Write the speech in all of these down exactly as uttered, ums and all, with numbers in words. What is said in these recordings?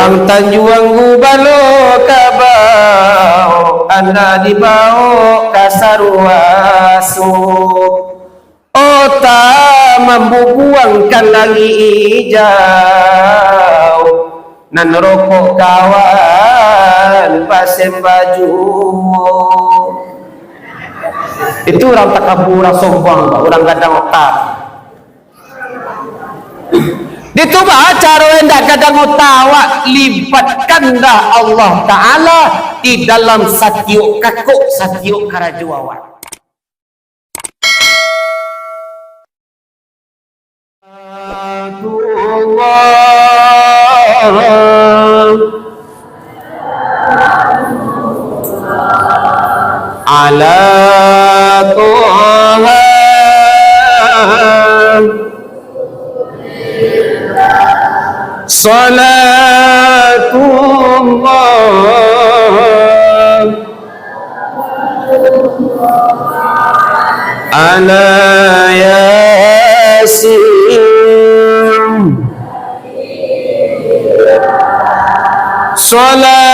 Ang Tanjuang Gubalo ka baok, andak dibaok ka Saruaso. Ota mambubuangkan langik ijau, nan rokok kawan basembah juo. Itu urang takabur, urang sombong, urang gadang ota. Ditu baa caro indak gadang ota awak, libatkanlah Allah Ta'ala di dalam satiok kakok, satiok karajo awak. Ala Toha. Salatullah ala Yasin. Salatullah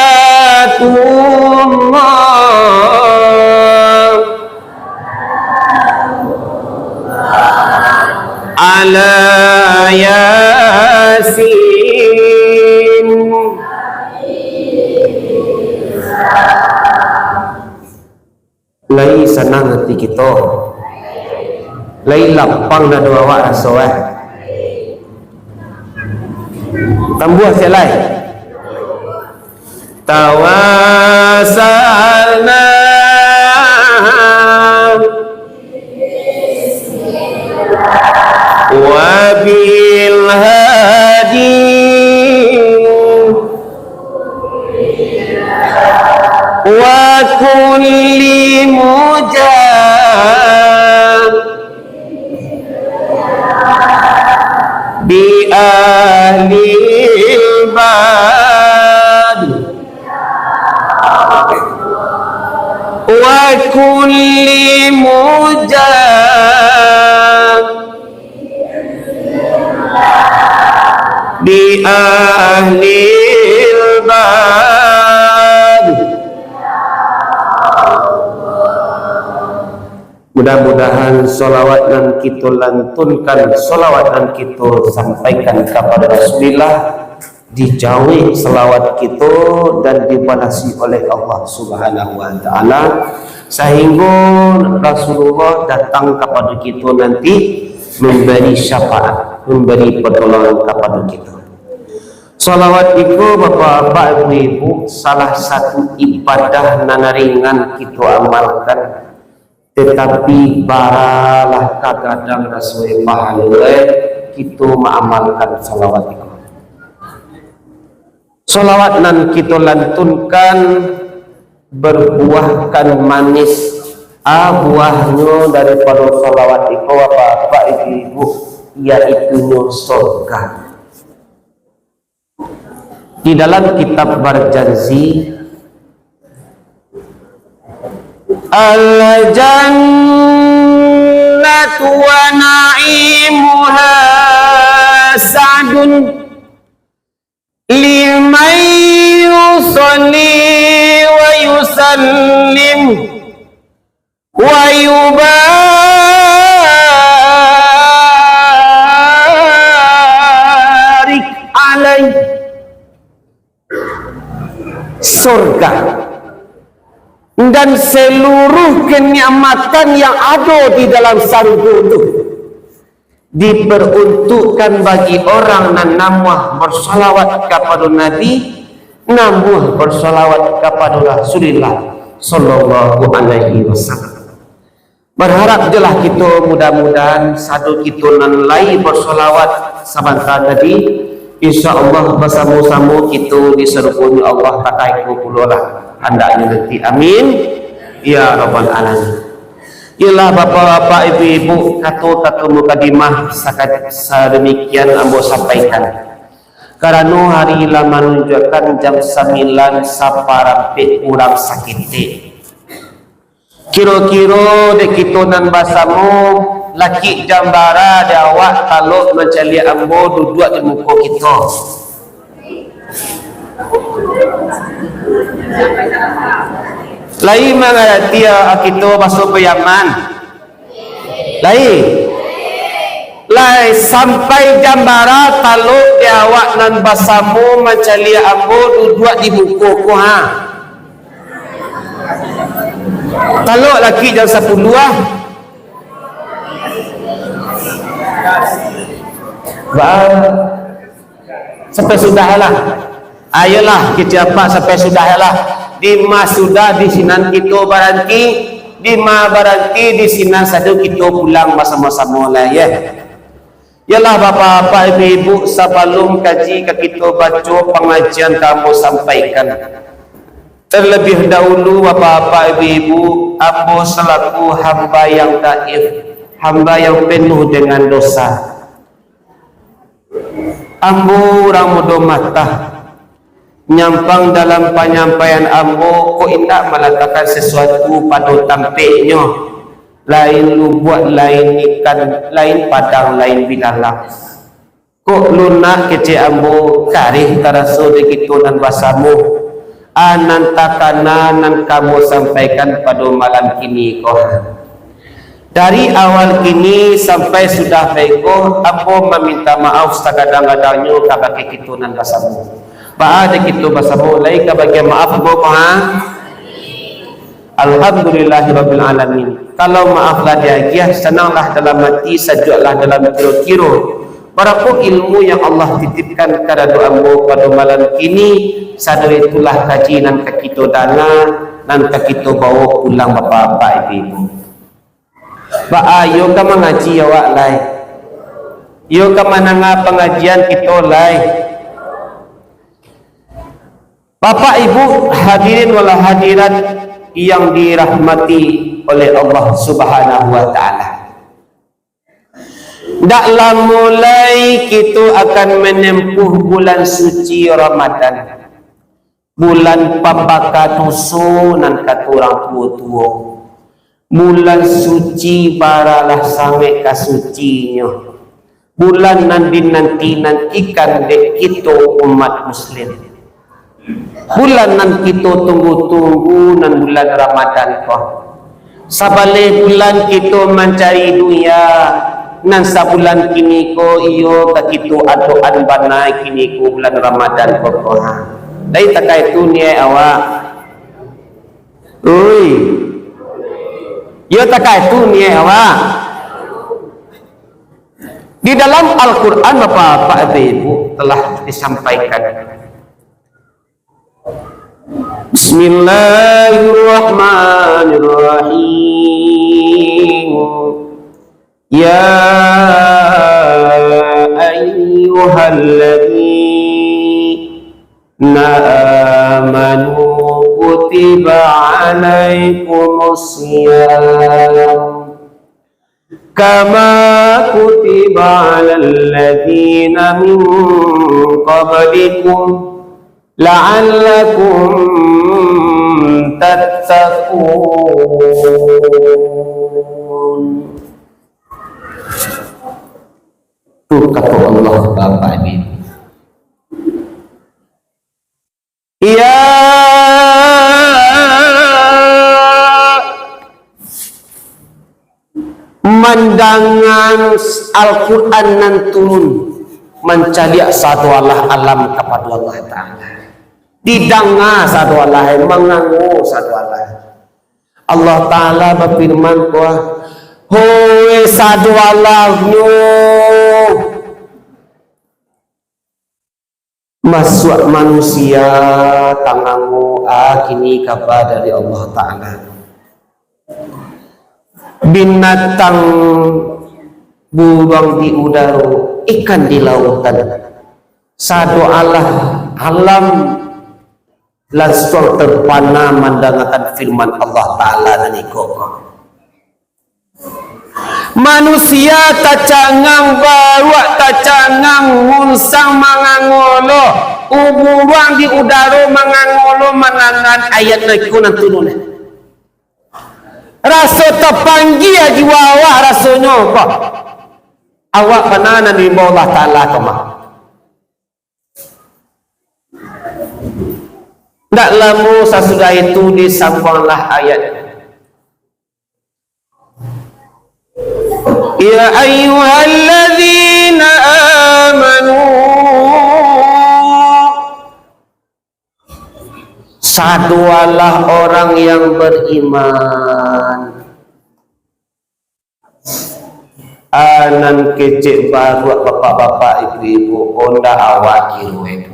ala Yasin. Lai sanang ati kito. Lai lapang dado awak raso, eh. Tambuah siap lai. Tawassalna wa bil hadi wa kulli mujahid bi ahlil bad wa kulli mujahid bi ahlil bad. Mudah-mudahan salawat nan kito lantunkan, salawat nan kito sampaikan kapado Rasulillah, dijawek salawat kito dan dibalasi oleh Allah Subhanahu wa Ta'ala, sahinggo Rasulullah datang kapado kito nanti, mambari syafaat, mambari patolongan kapado kito. Salawat iko, bapak-bapak, ibu-ibu, salah satu ibadah nan ringan kito amalkan, tatapi baralah kagadang raso pahalo, eh, kito maamalkan salawat iko. Salawat nan kito lantunkan berbuahkan manis, ah, buahnyo daripado salawat iko, bapak-bapak, ibu-ibu, yaitunyo sorga. Di dalam kitab Barjanzi, al-jannatu wa na'imuha sa'dun liman yusalli wa yusallim wa yubarik alaih. Surga dan seluruh kenikmatan yang ado di dalam sarugo tu diperuntukkan bagi orang nan namuah bersalawat kapado Nabi, namuah bersalawat kapado Rasulillah sallallahu alaihi wasallam. Berharap jelah kito, mudah-mudahan sado kito nan lai bersalawat sabanta tadi, insya Allah basamo-samo kito di sarugo Allah takah iko pulo lah handaknyo nanti. Amin ya rabbal alamin. Iyolah, bapak-bapak, ibu-ibu, kato-kato mukadimah saka-, sademikian ambo sampaikan. Karano hari lah manunjuakkan jam sambilan saparampek kurang saketek. Kiro-kiro dek kito nan basamo, lakik jam bara dek awak talok mancaliak ambo duduak di muko kito. Lai mangarati, ah, kito baso Piaman? Lai. Lai sampai jam bara talok di awak nan basamo mancaliak ambo duduak di muko ko, ha? Talok laki jam sapuluah, ah. Ba-, sampai sudah lah. Ayolah, kito apak sampai sudah lah. Dima sudah, di sinan kito baranti. Dima baranti, di sinan sajo kito pulang basamo-samo lah, ya. Yalah, bapak-bapak, ibu-ibu, sabalum kaji ka kito baco, pangajian ka ambo sampaikan. Terlebih dahulu, bapak-bapak, ibu-ibu, ambo salaku hamba yang dhaif, hamba yang penuh dengan dosa. Ambo urang mudo matah, nyampang dalam panyampaian ambo, kok indak malatakkan sasuatu pado tampeknyo, lain lubuak, lain ikan, lain padang, lain bilalang. Kok lunak kecek ambo, kareh taraso di kito nan basamo, a nan takana nan ka ambo sampaikan pado malam kini ko. Dari awal kini sampai sudah baiko, ambo maminta maaf sagadang-gadangnyo kabake kito nan basamo. Baa dek kito basamo, lai ka bagian maaf ambo ko, ha? Alhamdulillahirabbil alamin. Kalau maaf lah diagiah, sananglah dalam ati, sajuaklah dalam kiro-kiro. Barapo ilmu yang Allah titipkan ka dado ambo pado malam kini, sadonyo itulah kaji nan ka kito danga, nan ka kito bawo pulang, bapak-bapak, ibu-ibu. Baa, iyo ka mangaji awak lai? Iyo ka mandanga pangajian kito lai? Bapak, Ibu, hadirin wal hadirat yang dirahmati oleh Allah Subhanahu wa Ta'ala. Ndak lamo lai kito akan manempuh bulan suci Ramadan. Bulan pambaka doso nan kato urang tuo-tuo. Bulan suci baralah sangaik ka sucinyo. Bulan nan dinanti-nantikan dek kito umat muslim. Bulan nan kito tunggu-tunggu, nan bulan Ramadan ko. Sabaleh bulan kito mancari dunia, nan sabulan kini ko iyo ka kito adokan bana kini ko bulan Ramadan ko, ko ha. Lai takah itu niaik awak? Ui. Iyo takah itu niaik awak? Di dalam Al-Quran, bapak-bapak, ibu-ibu, telah disampaikan. Bismillahirrahmanirrahim. Ya ayyuhalladzina amanu kutiba alaikumus siyam kama kutiba alal ladzina min qablikum la'allakum tattaqun. Tu kato Allah Bapa ni. Ya, mandangan Al-Quran nan turun, mancaliak sado Allah alam kapado Allah Ta'ala. Didanga sado Allah, mangango sado Allah. Allah Ta'ala bafirman, kuah, "Hoi sado Allah nyo, masuak manusia tangango, ah, kini kaba dari Allah Ta'ala. Binatang, buruang di udaro, ikan di lautan. Sado Allah alam." Lansuang terpana mandangakan firman Allah Ta'ala nan iko ko. Manusia tacangang baruak, tacangang munsang mangangolo, buruang di udaro mangangolo mandangakan ayat nan iko nan turun. Raso tapanggia jiwa awak rasonyo ko. Awak bana nan diimbau Allah Ta'ala ko mah. Dak lamo sasudah itu disambuanglah ayat, "Ya ayyuhalladzina amanu, sadoalah orang yang beriman." Ah, nan kecek baruak bapak-bapak, ibu-ibu, oh, ndak awak kiro itu.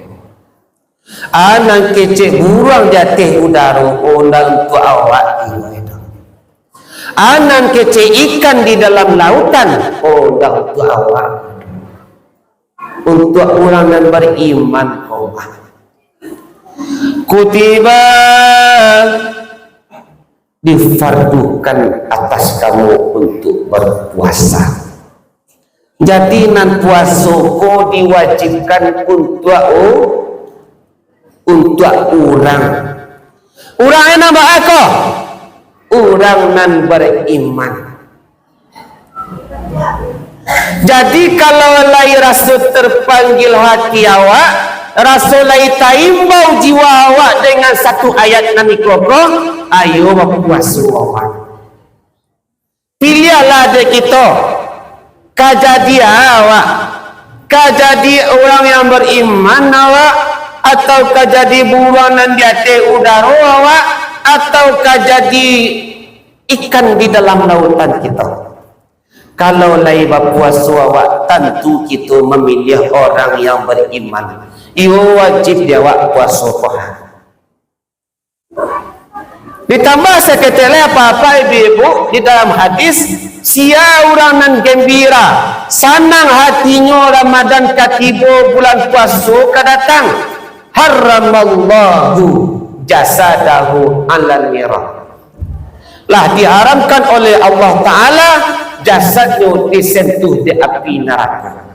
Ah, nan kecek buruang di ateh udaro, oh, ndak untuak awak kiro itu. Ah, nan kecek ikan di dalam lautan, oh, ndak untuak awak. Untuak urang nan bariman, oh. Kutiba, difardukan atas kamu untuk berpuasa. Jadi, nan puaso ko diwajibkan untuak u-, untuak urang. Urang nan baa ko? Urang nan bariman. Jadi, kalau lai raso terpanggil hati awak, raso lai taimbau jiwa awak dengan satu ayat nan iko ko, ayo bapuaso awak. Piliahlah dek kito, ka jadi awak, ka jadi urang yang bariman awak, atau ka jadi buruang nan di ateh udaro awak, atau ka jadi ikan di dalam lautan kito. Kalau lai bapuaso awak, tantu kito mamiliah orang yang bariman. Iyo wajib di awak puaso ko ha. Ditambah saketek lai, apak-apak, ibu-ibu, di dalam hadis, sia urang nan gembira, sanang hatinyo Ramadan ka tibo, bulan puaso ka datang, harramallahu jasadahu alan nirah. Lah diharamkan oleh Allah Ta'ala jasadnyo disentuh di api narako.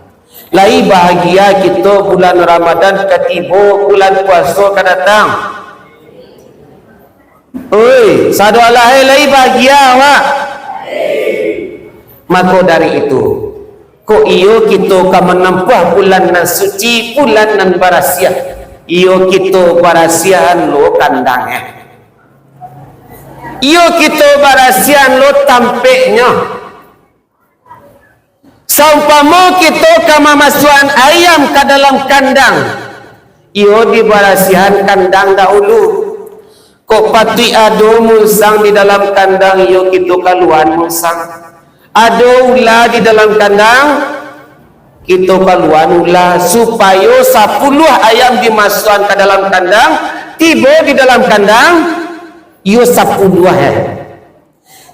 Lai bahagia kito bulan Ramadan ka tibo, bulan puaso ka datang. Oi, sadoalahe lai bahagia awak. Mako dari itu, kok iyo kito ka manampuah bulan nan suci, bulan nan barasiah, iyo kito barasiahan lo kandang, eh. Iyo kito barasiahan lo tampeknyo. Saumpamo kito ka mamasuakan ayam ka dalam kandang, iyo dibarasiahan kandang dahulu. Kok patuik ado munsang di dalam kandang, iyo kito kaluaan munsang. Ado ula di dalam kandang, kito kaluaan ula, supayo sapuluah ayam dimasuakan ka dalam kandang, tibo di dalam kandang, iyo sapuluah, eh.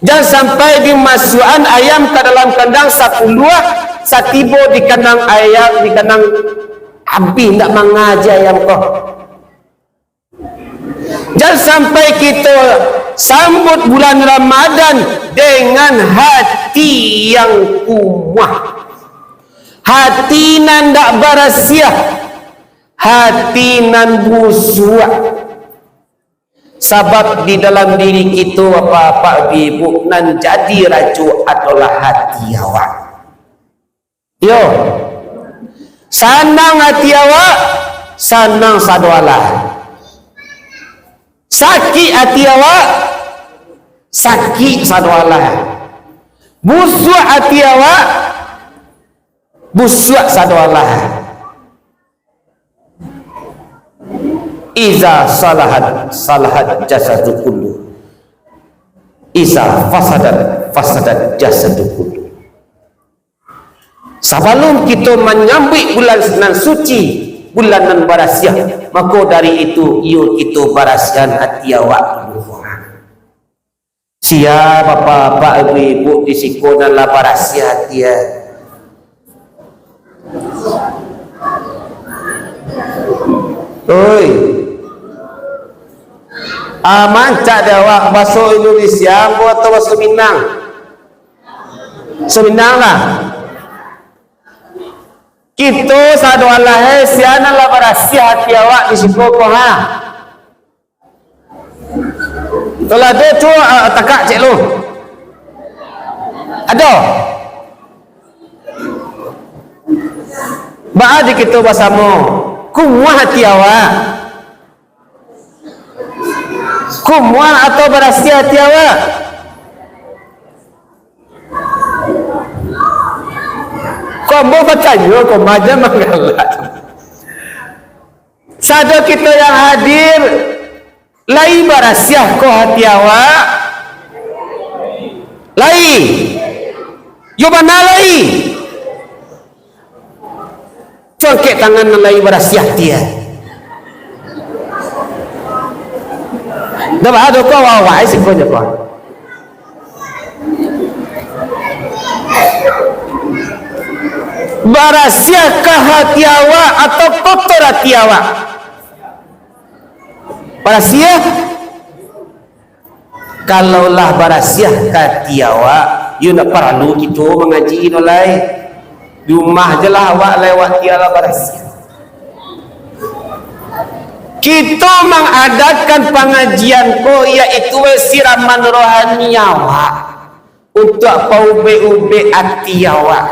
Jan sampai dimasuakan ayam ka dalam kandang sapuluah, satibo di kandang ayam, di kandang abih, ndak mangaji ayam ko. Jan sampai kito sambut bulan Ramadan dengan hati yang kumuah, hati nan ndak barasiah, hati nan busuak. Sabab di dalam diri kito, apak-apak, ibu-ibu, nan jadi rajo adolah hati awak. Yo, sanang hati awak, sanang sadoalahe. Sakik hati awak, sakik sadoalahe. Busuak hati awak, busuak sadoalahe. Iza salahat, salahat jasadu kullu. Iza fasadat, fasadat jasadu kullu. Sabalum kito manyambuik bulan nan suci, bulan nan barasiah, mako dari itu, iyo kito barasiahan ati awak dulu. Sia bapak-bapak, ibu-ibu di siko nan lah barasiah ati, eh. Oi. Ah, mancak dek awak baso Indonesia ambo atau baso Minang? Baso Minang lah. Kito sadoalahe, sia nan lah barasiah ati awak di siko ko, ha? Kalau ado, cubo, ah, takak cek lu. Ado? Baa di kito basamo? Kumuah ati awak? Kumuah atau barasiah ati awak? Ko ambo batanyo, ko maja manggalak. Sado kito yang hadir, lai barasiah ko hati awak? Lai. Yo bana lai. Cuangkek tangan nan lai barasiah ati, eh. Dah bah, ado ko awak-awak, eh, siko nyo ko. Barasiahkah hati awak atau kotor hati awak? Barasiah. Kalau lah barasiah ka ati awak, yo ndak paralu kito mangaji doh lai. Di rumah je lah awak lai, awak tialah barasiah. Kito mangadakan pangajian ko, yaitu siraman rohani awak, untuak paubek-ubek ati awak.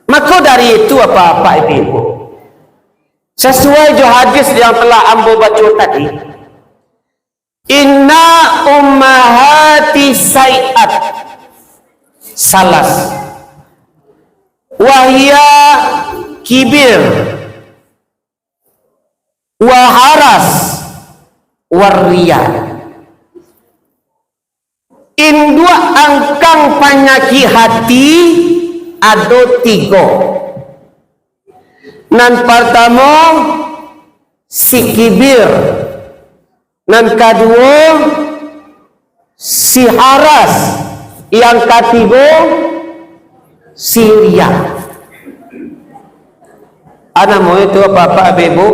Mako dari itu, apak-apak, ibu-ibu, sasuai jo hadis yang telah ambo baco tadi, "Inna ummahati syai'at salas, wahia kibir, waharas, wariya." Induak angkang panyakik hati ado tigo. Nan partamo, si kibir. Nan kaduo, si haras. Yang katigo, si riya. A namo itu, apak-apak, ibu-ibu?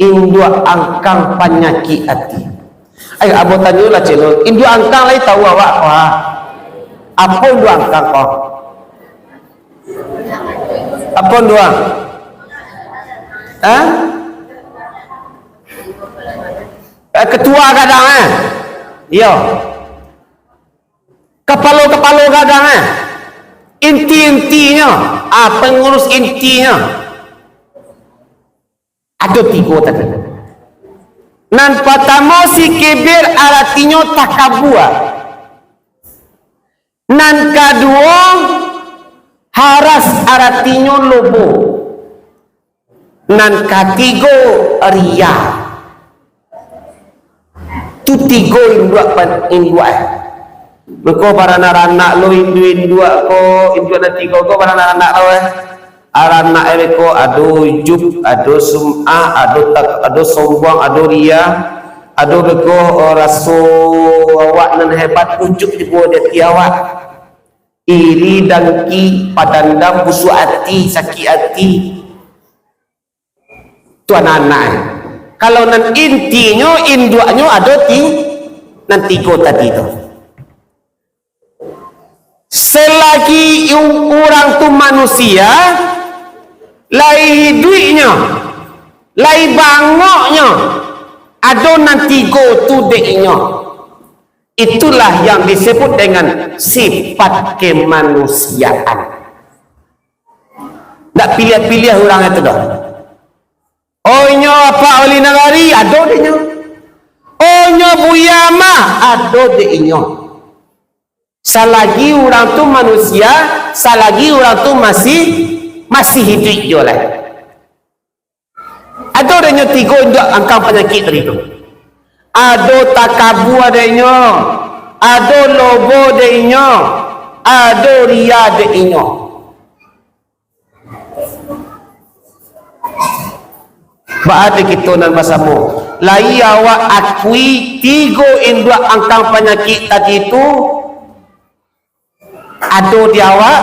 Induak angkang panyakik ati. Ai, ambo tanyolah, Celo. Induak angkang lai tahu awak ko, ha? Apo induak angkang ko? Apo induak? Ha? Eh, ketua gadang, eh? Iyo. Kapalo-kapalo gadang, eh? Inti-intinyo, ah, pangurus intinyo. Ado tigo tadi. Nan partamo, si kibir, aratinyo takabua. Nan kaduo, haras, aratinyo lobo. Nan katigo, riya. Tu tigo induak pan-, induak, eh. Mako, baranarak-anak lo indu-, induak ko, induak nan tigo ko baranarak-anak lo, eh. Aranak, eh, ko ado ujub, ado sum'ah, ado tak-, ado sombong, ado riya, ado beko, oh, raso awak nan hebat, ujub tibo di ati awak. Iri, dangki, padandam, busuak ati, sakik ati. Tu anak-anak, eh. Kalau nan intinyo, induaknyo ado ti-, nan tigo tadi tu. Selagi u-, urang tu manusia, lai hiduiknyo, lai bangoknyo, ado nan tigo tu dek inyo. Itulah yang disebut dengan sifat kemanusiaan. Ndak piliah-piliah urang itu doh. Oh, inyo Apak Wali Nagari, ado dek inyo. Oh, inyo Buya mah, ado dek inyo. Salagi urang tu manusia, salagi urang tu masih, masih hiduik juo lai. Ado dek inyo tigo induak angkang panyakik tadi tu. Ado takabua dek inyo, ado lobo dek inyo, ado riya dek inyo. Baa dek kito nan basamo? Lai awak akui tigo induak angkang panyakik tadi tu ado di awak?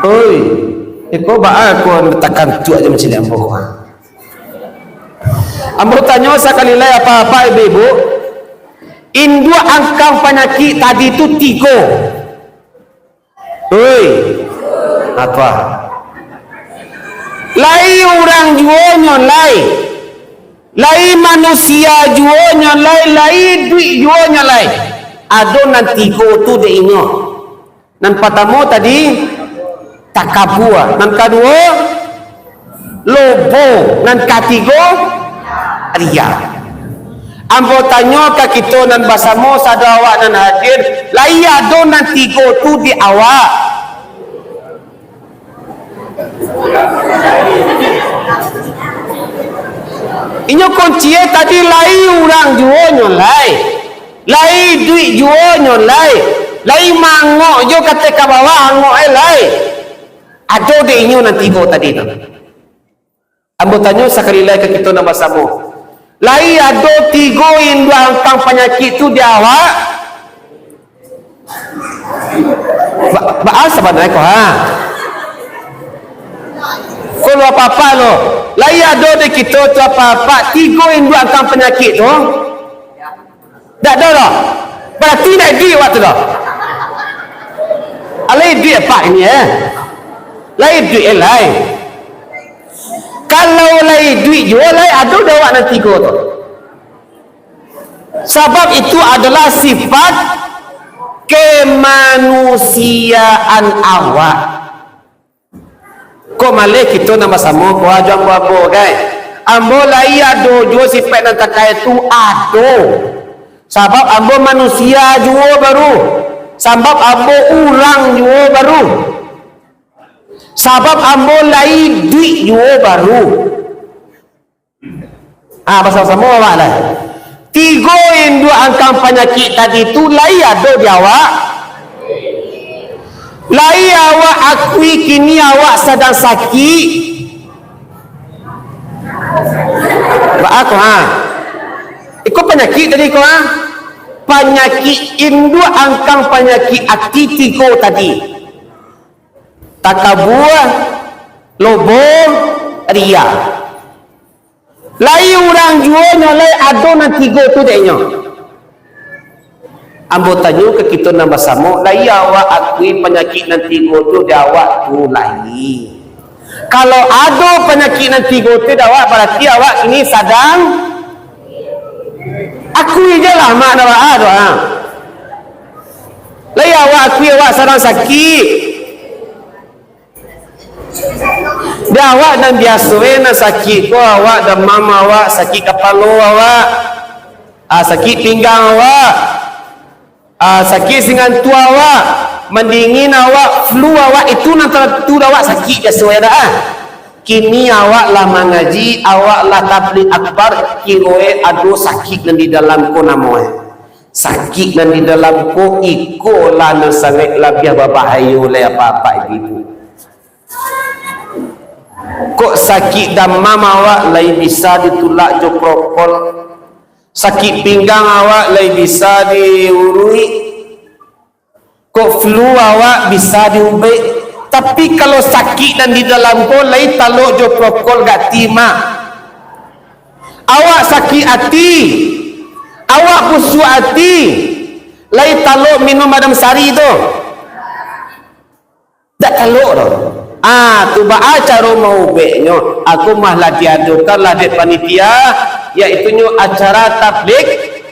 Oi, iko baa ko takantuak je macam ni ambo ko. Ambo tanyo sakali lai, apak-apak, ibu-ibu, induak angkang panyakik tadi tu tigo. Oi, apa? Lai urang juo nyo lai, lai manusia juo nyo lai, lai duik juo nyo lai. Ado nan tigo tu dek inyo. Nan partamo tadi, takabua. Nan kaduo, lobo, nan katigo, riya. Ambo tanyo ka kito nan basamo, sado awak nan hadir, lai ado nan tigo tu di awak? Inyo kunci e tadi, lai urang juo nyo lai, lai iduik juo nyo lai, lai mangok jo kateh ka bawah angok e lai. Ado dek inyo nan tigo tadi tu? Ambo tanyo sakali lai ka kito nan basamo, lai ado tigo induak angkang panyakik tu di awak? Ba-, baa sabananyo ko, ha? Ko lo apak-apak lo, lai ado di kito tu apak-apak tigo induak angkang panyakik tu? Dak ado doh. Barati dak iduik awak tu doh. Alai iduik apak ini, eh. Lai iduik, eh, lai. Kalau lai iduik juo, lai ado dek awak nan tigo tu. Sabab itu adalah sifat kemanusiaan awak. Kok maleh kito nan basamo ko, ajo ambo-ambo, kai. Ambo lai ado juo sifat nan takah tu, ado. Sabab ambo manusia juo baru. Sabab ambo urang juo baru. Sabab ambo lai iduik juo baru. Ah, basamo-samo awak lah. Tigo induak angkang panyakik tadi tu lai ado di awak? Lai awak akui kini awak sadang sakik? Baa ko, ha? Iko panyakik tadi ko, ha? Panyakik induak angkang panyakik ati tigo tadi. Takabua, lobo, riya. Lai urang juo nyo lai ado nan tigo tu dek nyo. Ambo tanyo ka kito nan basamo, lai awak akui panyakik nan tigo tu di awak tu lai? Kalau ado panyakik nan tigo tu di awak, barati awak kini sadang akui je lah, mak, dah baa tu, ha. Lai awak akui awak sadang sakik? Di awak nan biaso e nan sakik ko, awak damam awak, sakik kapalo awak, ah, sakik pinggang awak, ah, sakik singantua awak, mandingin awak, flu awak, itu nan tantu awak sakik biaso e dak, ah. Kini awak lah mangaji, awak lah tabligh akbar, kiro e ado sakik nan di dalam ko namo e. Sakik nan di dalam ko, iko lah nan sangaik labiah babahayo lai apak-apak ibu-ibu. Kok sakik damam awak lai bisa ditulak jo prokol, sakik pinggang awak lai bisa diuruik, kok flu awak bisa diubek. Tapi kalau sakik nan di dalam ko lai talok jo prokol gati, mak. Awak sakik ati, awak busuak ati, lai talok minum Adam Sari tu? Dak talok doh. Ah, tu baa caro maubeknyo? Aku mah lah diadokan lah dek panitia, yaitunyo acara tabligh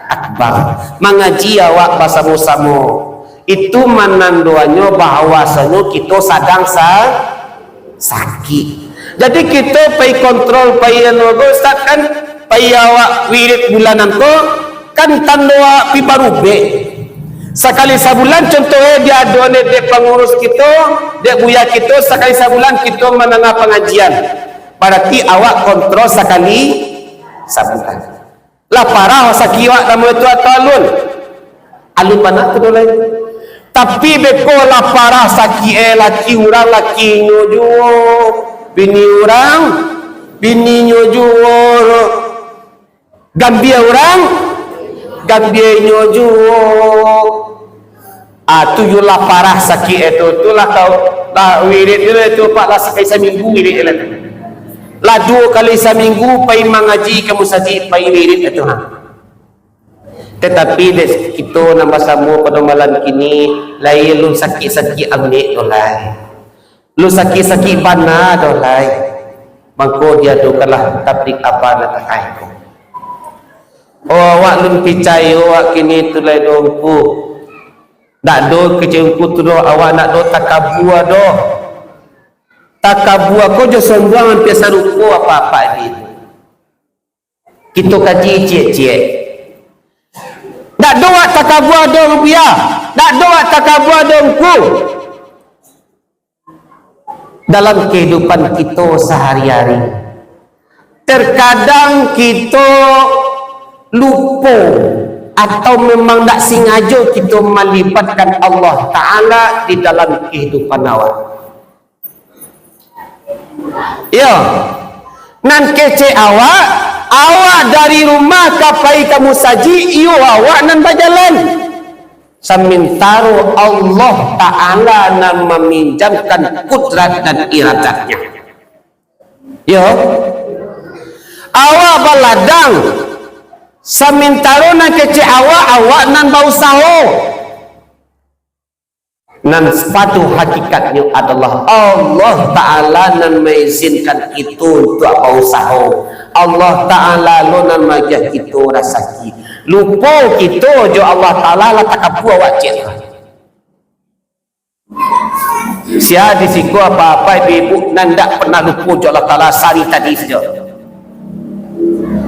akbar. Mangaji awak basamo-samo. Itu manandoannyo bahwasanyo kito sadang sa-, sakik. Jadi kito pai kontrol, pai anu ko, Ustaz, kan, pai awak wirid bulanan ko, kan tando awak pi barubek. Sakali sabulan, contoh e, diadoan dek pangurus kito, dek buya kito, sakali sabulan kito mandanga pangajian. Barati awak kontrol sakali sabulan. Lah parah sakik awak namo itu atau alun? Alun bana tu doh lai. Tapi beko lah parah sakik e, laki urang lakinyo juo, bini urang bininyo juo, gambia urang gambianyo juo. Ah, tu yo lah parah sakik e tu. Tu lah tau, lah wirid tu lah tu, Pak, lah sakali saminggu wirid e lah tu. Lah duo kali saminggu pai mangaji ka musajik, pai wirid e tu, ha. Tatapi dek kito nan basamo pado malam kini, lai alun sakik-sakik ambiak doh lai. Lu sakik-sakik bana doh lai. Mangko diadokanlah tablik akbar nan takah ko. Oh, awak lun picayo awak kini tu lai doh, Ungku. Ndak doh kecek Ungku tu doh, awak ndak doh takabua doh. Takabua ko jo sombong ampia sarupo, apak-apak ibu. Kito kaji ciek-ciek. Ndak ado wak takabua ado rupiah, ndak ado wak takabua ado ungku. Dalam kehidupan kito sehari-hari, terkadang kito lupo atau memang ndak sengajo kito malibatkan Allah Ta'ala di dalam kehidupan awak. Iyo, nan kecek awak, awak dari rumah ka pai ka musajik, iyo awak nan bajalan. Samintaro Allah Ta'ala nan maminjamkan kudrat dan iradatnya. Iyo, awak baladang, samintaro nan kecek awak, awak nan bausaho. Nan sepatu hakikatnyo adalah Allah Ta'ala nan maizinkan kito untuak bausaho. Allah Ta'ala lo nan magiah kito rasaki. Lupo kito jo Allah Ta'ala, lah takabua wak ciek. Sia di siko apak-apak ibu-ibu nan dak pernah lupo jo Allah Ta'ala sahari tadi sajo.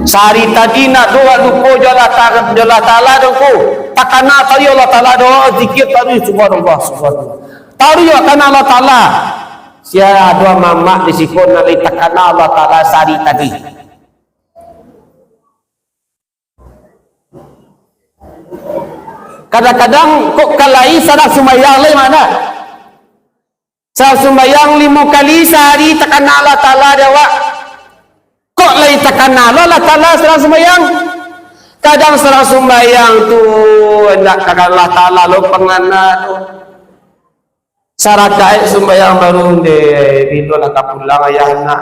Sahari tadi ndak doh lupo jo Allah Ta-, jo Allah Ta'ala doh ko. Takana tadi Allah Ta'ala doh, zikir tadi, subhanallah, subhanallah. Tadi takana Allah Ta'ala. Sia ado mamak di siko nan lai takana Allah Ta'ala sahari tadi. Kadang-kadang kok ka lai sadang sumbayang lai mah. Sadang sumbayang limo kali sahari takana Allah Ta'ala di awak. Kok lai takana lo Allah Ta'ala sadang sumbayang? Kadang sadang sumbayang tu, indak ka Allah Ta'ala lo pangana tu. Sarakaik sumbayang baru, deh, bilo lah ka pulang ayah anak.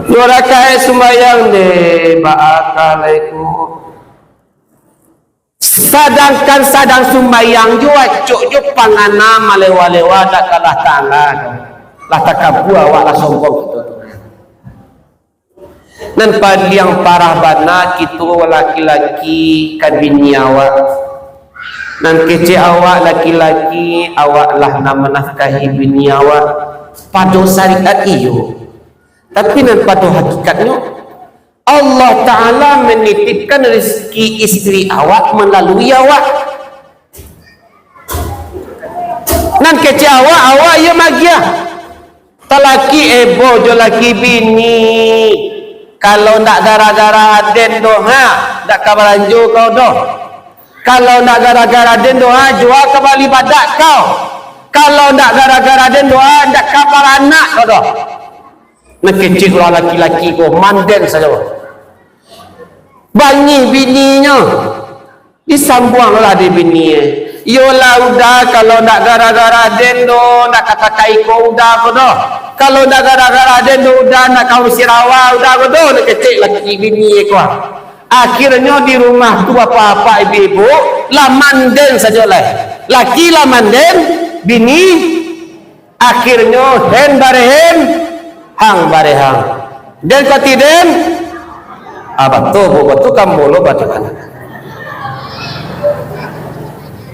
Duo rakaik sumbayang, deh, baa ka lai ko. Sadangkan sadang sumbayang jo acok jo pangana malewa-lewa dak ka Allah Ta'ala doh. Lah takabua awak, lah sombong kito tu. Nan paliang parah bana kito laki-laki ka bini awak. Nan kecek awak laki-laki, awak lah nan manafkahi bini awak. Pado syariat iyo. Tapi nan pado hakikatnyo, Allah Ta'ala manitipkan rizki istri awak malalui awak. Nan kecek awak, awak iyo magiah. Talaki ebo jo laki bini. Kalau ndak gara-gara aden doh, ha, ndak ka balanjo kau doh. Kalau ndak gara-gara aden doh, ha, jua ka bali badak kau. Kalau ndak gara-gara aden doh, ha, ndak ka baranak kau doh. Nan kecek urang laki-laki ko, manden sajo. Bangih bininyo. Disambuang lah di bini e. Iyolah Uda, kalau ndak gara-gara den doh, ndak ka takai ko Uda ko doh. Kalau ndak gara-gara den doh Uda, ndak ka usir awak Uda ko doh, ndak kecek laki bini e ko. Akhirnyo di rumah tu bapak-bapak ibu-ibu, lah manden sajo lai. Laki lah manden, bini Akhirnyo, hen barehen, hang barehang. Den koti den, ah, batua, bu, batua kambo lo, batua kan.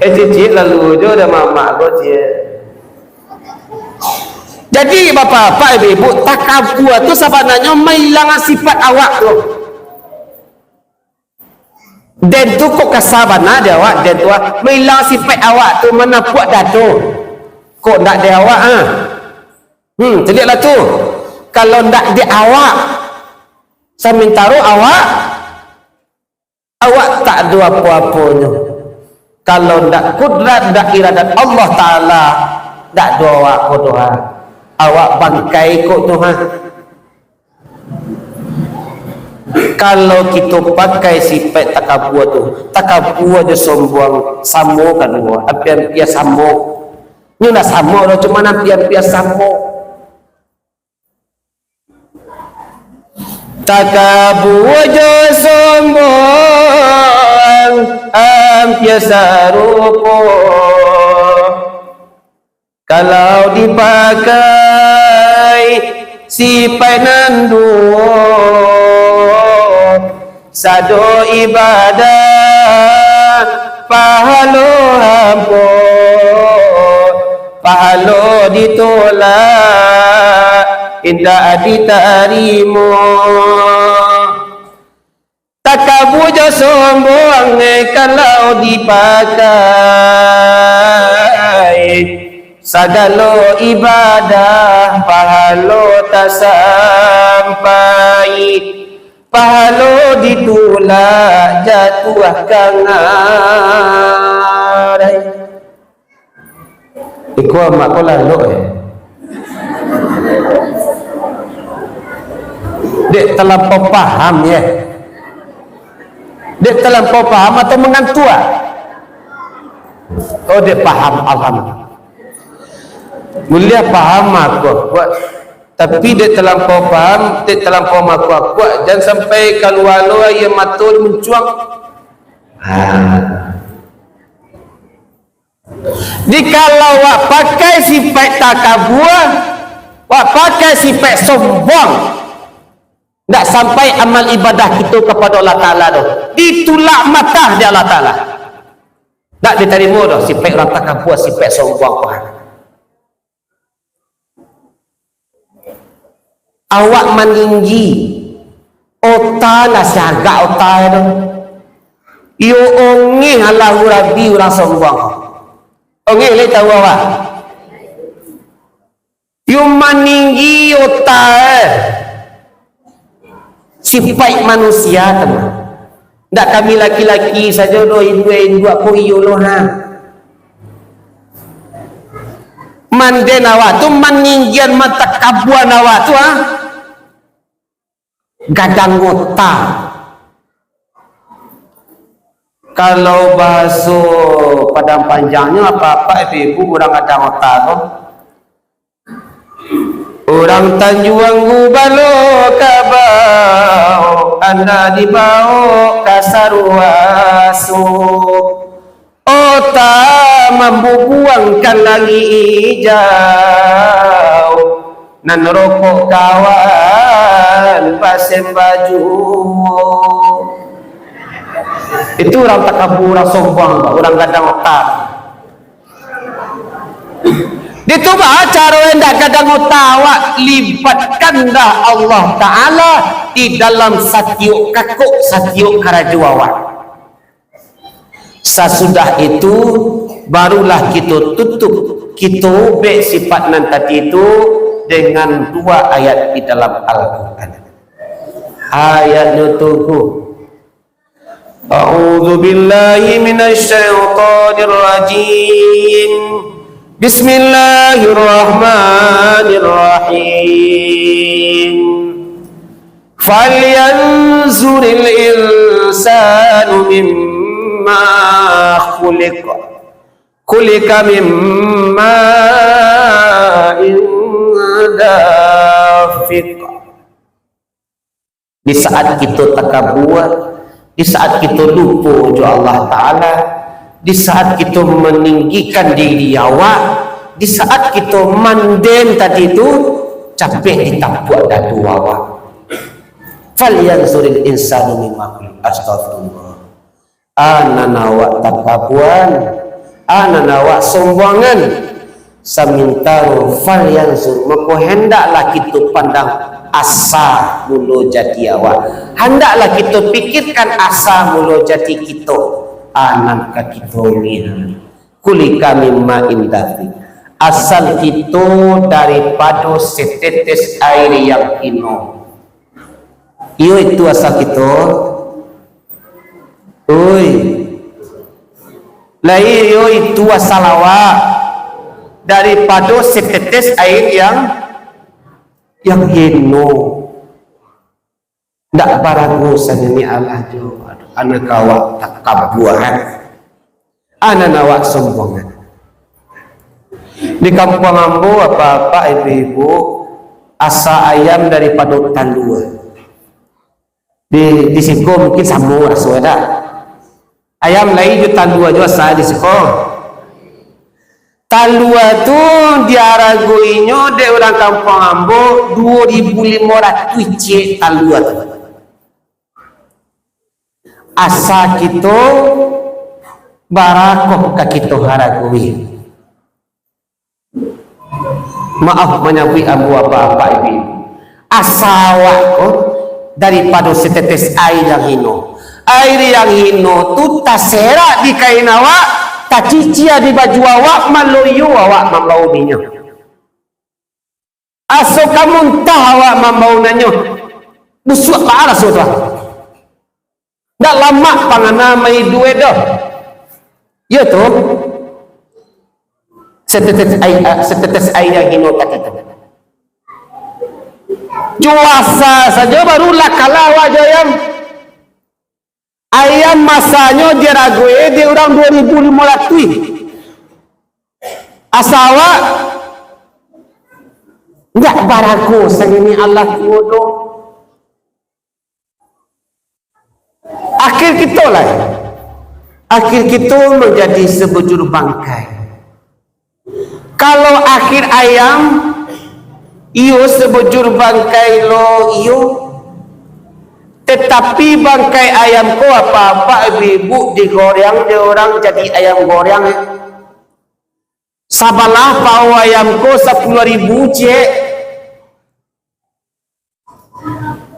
Eh, cicik lalu jo dah mamak ko, cik. Jadi, bapak-bapak, ibu-ibu, takabua tu sabananyo mailangan sifat awak tu. Den tu kok kasa bana di awak, den tu, ah, mailang sipek awak tu, manapuak dado. Kok ndak di awak, ah? Hmm, caliaklah tu. Kalau ndak di awak, samantaro awak, awak tak ado apo-aponyo. Kalau ndak kudrat, ndak iradat Allah Taala, ndak ado awak ko doh, ah. Awak bangkai kok tu, ha. Kalau kito pakai sipek takabua tu, takabua jo sombuang samo kaduo, ampia-ampia samo. Nyo ndak samo doh, cuman ampia-ampia samo. Takabua jo sombuang ampia sarupo. Kalau dipakai sipaik nan duo, sado ibadah pahalo ampo. pahalo ditolak, indak ditarimo. Takabua jo sombong, eh, kalau dipakai, sagalo ibadah pahalo tasampai, pahalo ditulak jatuah ka ngarai. Iko amak ko lalok, eh. Dek talampau paham, ye. Dek talampau paham atau mangantua? Oh, dek paham, alhamdulillah. Mulia paham aku, kuat. Tapi dek talampau paham, dek talampau makuak-kuak, jan sampai kalua lo aia mato muncuang. Ha. Jikalau wak pakai sipaik takabua, wak pakai sipaik sombong, ndak sampai amal ibadah kito kapado Allah Ta'ala tu. Ditulak matah dek Allah Ta'ala. Ndak ditarimo doh sipaik urang takabua, sipaik sombong. Awak maninggi, ota lah sagak ota tu. Iyo ongeh alah urabi urang sombong. Ongeh lai tahu awak. Iyo maninggi ota, eh. Sipaik manusia tu mah. Ndak kami laki-laki sajo doh, induak-induak ko iyo lo ha. Manden awak tu, maninggian matakabuan awak tu ha. Gadang ota. Kalau bahaso Padang Panjangnyo, apak-apak ibu-ibu urang gadang ota ko. Urang Tanjuang Gubalo ka baok, andak dibaok ka Saruaso. Ota mambubuangkan langik ijau, nan rokok kawan basembah juo. Itu urang takabua, urang sombong, urang gadang ota. Ditu baa caro indak gadang ota awak, libatkanlah Allah Ta'ala di dalam satiok kakok, satiok karajo awak. Sasudah itu, barulah kito tutup, kito ubek sifat nan tadi tu dengan dua ayat di dalam Al-Quran. Ayatnyo tu, A'udzubillahi minasyaitonirrajim. Bismillahirrahmanirrahim. Falyanzuril insanu mimma khuliq. Khuliqa mimma dafiq. Di saat kito takabua, di saat kito lupo jo Allah Ta'ala, di saat kito maninggikan diri awak, di saat kito manden tadi tu, capek ditapuak dadu awak. Falyanzuril insanu mimma khuliq. Astagfirullah. A nan awak takabuan, a nan awak sombongan. Samintaro falyanzur, mako hendaklah kito pandang asa mulo jadi awak. Handaklah kito pikirkan asa mulo jadi kito. A nan ka kito lihat. Khuliqa mimma dafiq. Asal kito daripado setetes air yang hino. Iyo itu asal kito. Oi. Lai iyo itu asal awak daripado setetes air yang, yang hino. Ndak barago saniniak alah jo, anak awak takabuan. Anak awak sombongan. Di kampuang ambo, apak-apak, ibu-ibu, asa ayam daripado talua. Di, di siko mungkin samo raso, dak? Ayam lai jo talua jo asa di siko. Talua tu diaragoinyo dek urang kampuang ambo duo ribu limo ratuih ciek talua tu. Asa kito barakoh ka kito haragoi. Maaf manyabuik ambo apak-apak ibu. Asa awak ko daripado satetes aia yang hino. Aia yang hino tu taserak di kain awak, tacicia di baju awak, maloyo awak mambao minyo. Aso ka muntah awak mambao minyo. Busuak baa raso tu. Ndak lamak pangana maidu doh. Iyo tu. Satetes aia, satetes aia yang hino tadi tu. Cuaca sajo baru lah kalah awak jo ayam. Ayam masanyo di aragoe di urang duo ribu limo ratuih. Asa awak ndak barago sagini alah tuo doh. Akhir kito lai. Akhir kito manjadi sabujur bangkai. Kalau akhir ayam, iyo sabujur bangkai lo iyo. Tatapi bangkai ayam ko apak-apak ibu-ibu digoreang dek urang jadi ayam goreang. Sabalah paha ayam ko sapuluah ribu ciek.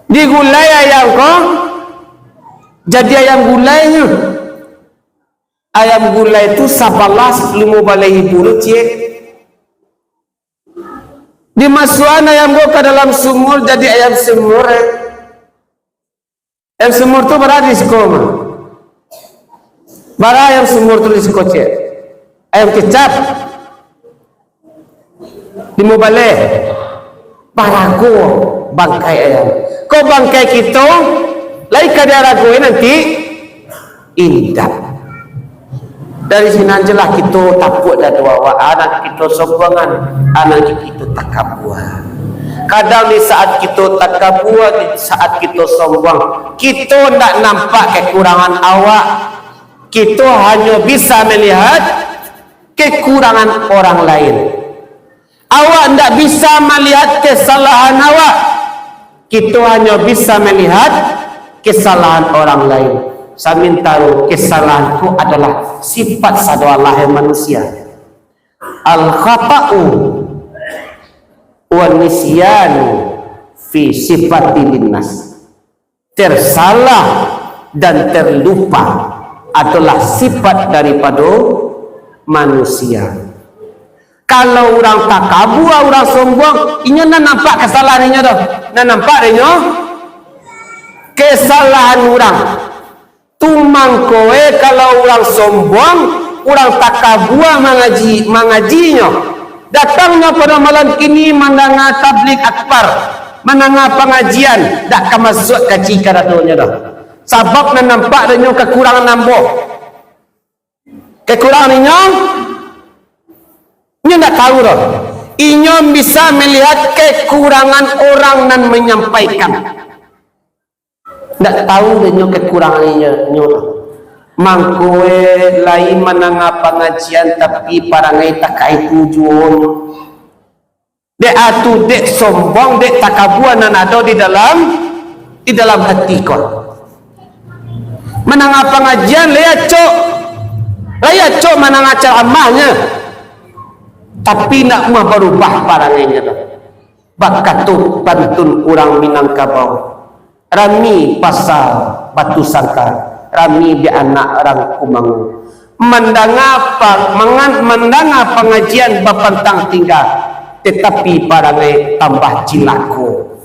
Digulai ayam ko, jadi ayam gulainyo. Ayam gulai tu sabalah limo baleh ribu tu ciek. Dimasuakan ayam ko ka dalam sumur, jadi ayam sumur. Ayam sumur tu bara di siko mah? Bara ayam sumur tu di siko ciek? Ayam kecap? Limo baleh. Barago bangkai ayam. Ko bangkai kito, lai ka diaragoe nanti? Indak. Dari sinan jelah kito tapuak dado awak, anak kito sombongan, anak kito takabua. Kadang di saat kito takabua, di saat kito sombong, kito ndak nampak kekurangan awak, kito hanyo bisa melihat kekurangan orang lain. Awak ndak bisa malihat kesalahan awak. Kito hanyo bisa malihat kesalahan orang lain. Samantaro kesalahan tu adalah sifat sado alah manusia. Al-khata'u wa nisyanu fi sifati linnas. Tersalah dan terlupa adalah sifat daripado manusia. Kalau urang takabua, urang sombong, inyo nan nampak kasalahan inyo tu. Nan nampak dek inyo kesalahan urang. Tu mangko e, kalau urang sombong, urang takabua mangaji, mangajinyo, datangnyo pado malam kini mandanga tablig akbar, mandanga pangajian, dak ka masuak kaji ka dadonyo doh. Sabab nan nampak dek inyo kakurangan ambo. Kakurangan inyo, inyo ndak tahu doh. Inyo bisa malihat kakurangan urang nan manyampaikan. Ndak tahu dek inyo kakurangan inyo, inyo tu. Mangko e lai mandanga pangajian, tapi parangai takah itu juo nyo. Dek atu, dek sombong, dek takabua nan ado di dalam, di dalam hati ko. Mandanga pangajian lai acok, lai acok mandanga caramahnyo, tapi ndak muah barubah parangainyo tu. Bakato pantun urang Minangkabau, rami pasa Batusangka, rami dek anak urang Kumangu. Mandanga pa-, mangan-, mandanga pangajian bapantang tingga, tatapi parangai tambah cilako.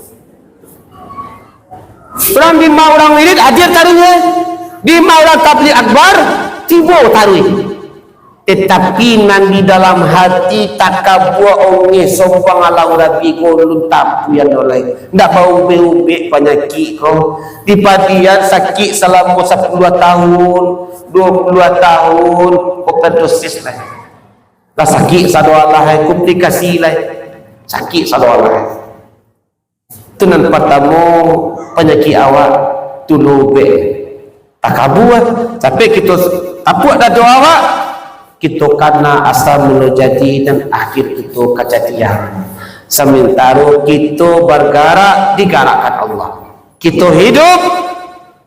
Urang dima urang wirid hadir taruih, dima urang tablig akbar tibo taruih. Tatapi nan di dalam hati takabua, ongeh, sombong, alau rabi, golun tapuian dolai. Ndak baubek-ubek panyakik ko. Dipadian sakik salamo sapuluah tahun, duo puluah tahun, overdosis lah. Lah sakik sado alah, komplikasi lah. Sakik sado alah. Tu nan partamo, panyakik awak tu lobek. Takabua, sampai kito tapuak dado awak, kito kana asa mulo jadi dan akhir kito kajadian. Samantaro kito bargarak, digarakkan Allah. Kito hidup,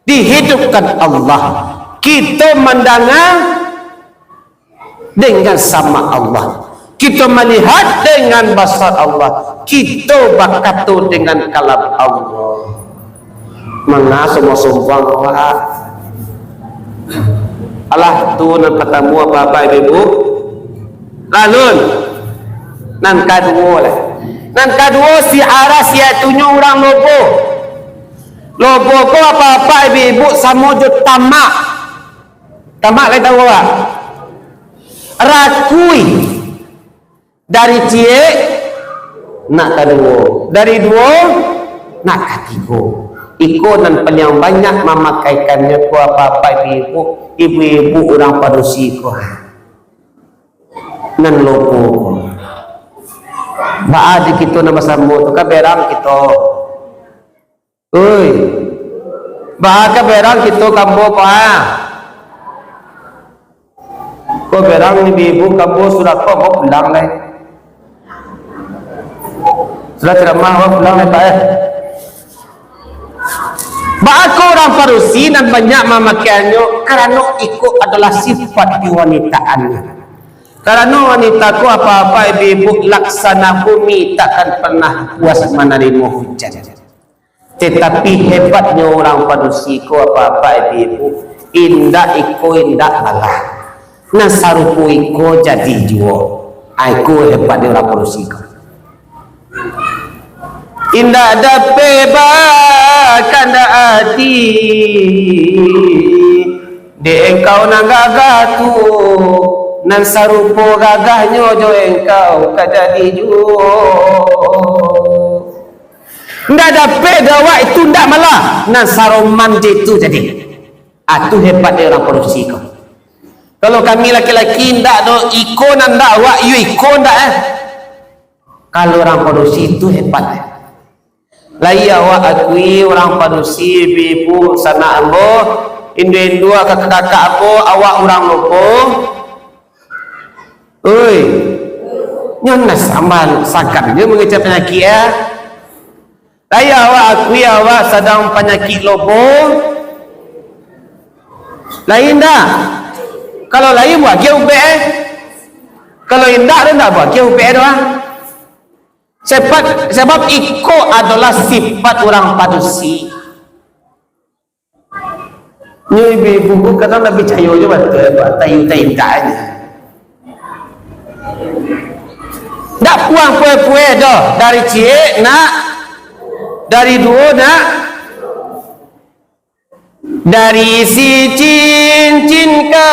dihidupkan Allah. Kito mandanga, dengan sama Allah. Kito malihat dengan basar Allah, kito bakato dengan kalam Allah. Manga sombong-sombong awak? Alah, tu nan partamo, Bapak Ibu. Lalu, nan kaduo lah. Nan kaduo, si aras, yaitunyo urang lobo. Lobo ko, Bapak Ibu, samo jo tamak. Tamak lai tahu awak? Rakui. Dari ciek nak kaduo, dari duo nak katigo. Iko nan paliang banyak mamakai-kannyo ko, Bapak Ibu, ibu-ibu urang padusi ko. Nan lobo ko. Baa di kito nan basamo tu, ka berang kito. Oi, baa ka berang kito ka ambo ko, ah? Ko berang ibu-ibu ka ambo sudah ko, ambo pulang lai. Sudah ceramah, ambo pulang lai, Pak, eh. Baa ko urang padusi nan banyak mamakaiannyo? Karano iko adolah sifat kewanitaannyo. Karano wanita ko, Bapak Ibu, laksana bumi takkan pernah puas manarimo hujan. Tetapi hebatnyo urang padusi ko, Bapak Ibu, indak iko indak malah. Nan sarupo iko jadi juo. Ah, iko hebatnyo urang padusi ko. Indak dapek bakandak ati, dek engkau nan gagah tu, nan sarupo gagahnyo jo engkau ka jadi juo. Ndak dapek dek awak itu ndak malah, nan saroman je itu jadi. Ah, tu hebatnyo urang padusi ko. Kalau kami laki-laki ndak do, iko nan ndak awak, iyo iko ndak, eh. Kalau urang padusi tu hebat, eh. Lai awak akui urang padusi, ibu-ibu, sanak ambo, indu-indu, kakak-kakak ambo, awak urang lobo. Oi, nyo nan sambal sagan nyo mangecek panyakik, ah. Lai awak akui awak sadang panyakik lobo? Lai indak? Kalau lai, buagiah ubek, eh. Kalau indak tu, ndak buagiah ubek tu, ah. Sifat, sabab iko adolah sifat urang padusi. Nyo ibu-ibu ko kadang ndak picayo jo batua, tayu taintak aja. Ndak puang pue-pue doh, dari ciek nak, dari duo nak, dari si cincin ka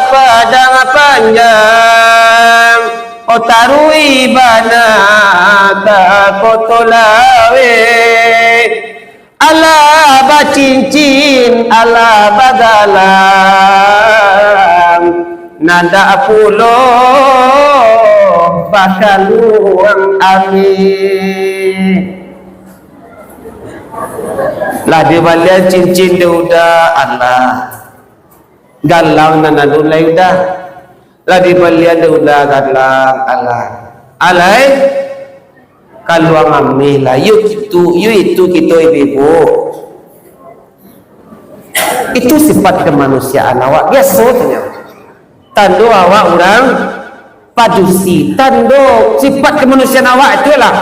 padang panjang, o taruih bana ka koto laweh. Alah bacincin, alah bagalang, nandak pulo bakaluang ameh. Lah dibalian cincin dek Uda, alah. Galang nan ado lai Uda. Lah dibalian dek Uda galang, alah. Alai, kaluang ameh lah. Yo kitu, yo itu kito ibu-ibu. Itu sifat kemanusiaan awak. Biaso tu nyo. Tando awak urang padusi. Tando sifat kemanusiaan awak itulah.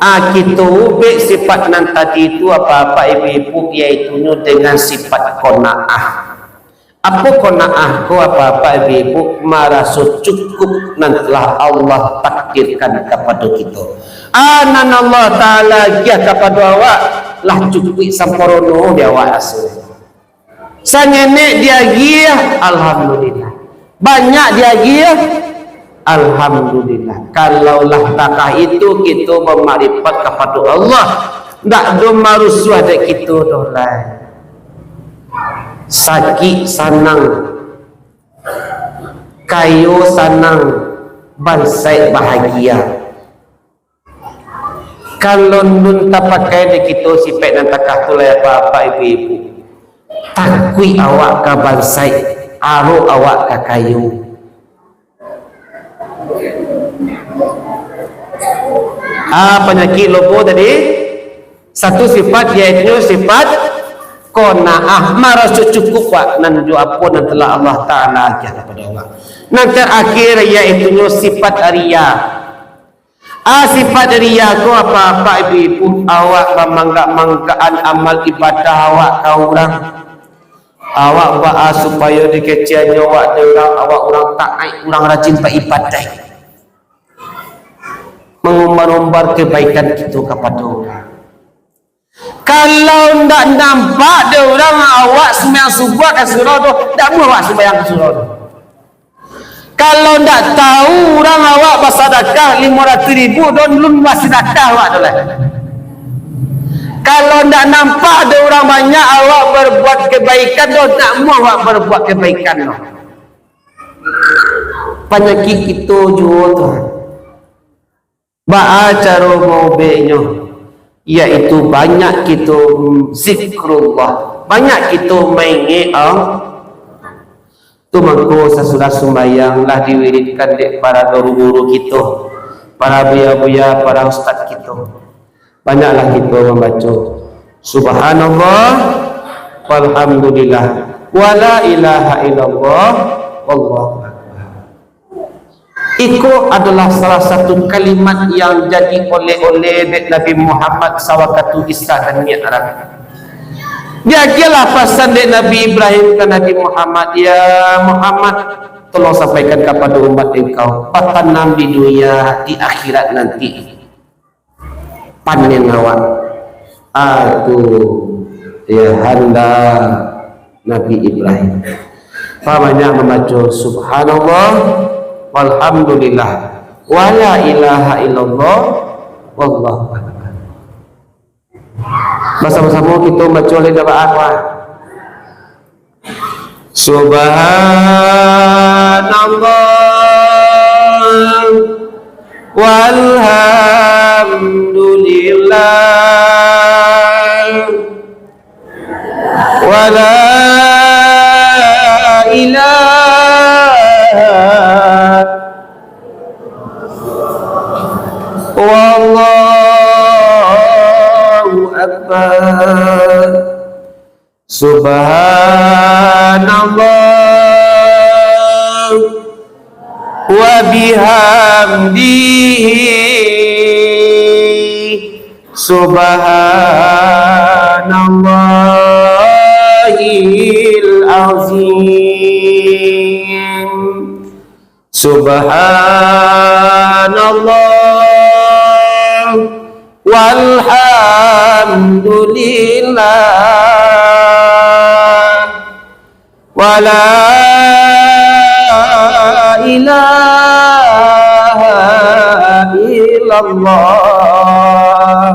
Ah, kito ubek sifat nan tadi tu, apak-apak, ibu-ibu, yaitunyo dengan sifat qanaah. Apo qanaah ko, apak-apak, ibu-ibu? Maraso cukup nan telah Allah takdirkan kapado kito. Ah, nan Allah Ta'ala agiah kapado awak, lah cukuik sampurno di awak raso. Sangenek diagiah, alhamdulillah. Banyak diagiah, alhamdulillah. Kalau lah takah itu, kito bamakrifat kapado Allah, ndak ado marusuah dek kito doh lai. Sakik sanang, kayo sanang, bansaik bahagia. Kalau alun tapakai dek kito sifat nan takah tu lai, apak-apak, ibu-ibu, takuik awak ka bansaik, arok awak ka kayo. Ah, panyakik lobo tadi, satu sifat, yaitu sifat qanaah, maraso cukup wak nan jo apo nan telah Allah Ta'ala agiah kapado awak. Nan tarakhir, yaitunyo sifat riya. Ah, sifat riya ko, apak-apak, ibu-ibu, awak mamanggak-manggakan amal ibadah awak ka urang. Awak baa supayo dikeceannyo awak dek urang, awak urang taat, urang rajin baibadah. Mangumbar-umbar kebaikan kito kapado urang. Kalau ndak nampak dek urang awak sumbayang subuah ka surau tu, ndak amuah awak sumbayang ka surau tu. Kalau ndak tahu urang awak basadakah limo ratuih ribu, don lun basadakah awak tu lah. Kalau ndak nampak dek urang banyak awak berbuat kebaikan tu, ndak amuah awak berbuat kebaikan tu. Panyakik kito juo tu. Baa caro maubeknyo? Yaitu banyak kito zikrullah, banyak kito maingek Allah. Tu mangko sasudah sumbayang lah diwiridkan dek para guru-guru kito, para buya-buya, para ustaz kito. Banyaklah kito mambaco Subhanallah, walhamdulillah, wala ilaha illallah, wallahu akbar. Iko adalah salah satu kalimat yang jadi oleh-oleh dek Nabi Muhammad sawakatu Isra dan Mi'raj. Diagiahlah pasan dek Nabi Ibrahim ka Nabi Muhammad, "Ya Muhammad, tolong sampaikan kapado umat engkau, batanam di dunia, di akhirat nanti panen awak." Aku, ya, handa Nabi Ibrahim. Pabanyak mambaco Subhanallah, walhamdulillah, wala ilaha illallah, wallahu akbar. Basamo-samo kito baco leh dabaat, wah. Subhanallah, walhamdulillah, wala ilaha, wallahu akbar. Subhanallah wa bihamdihi, subhanallahil azim. Subhanallah, walhamdulillah, wala ilaha illallah,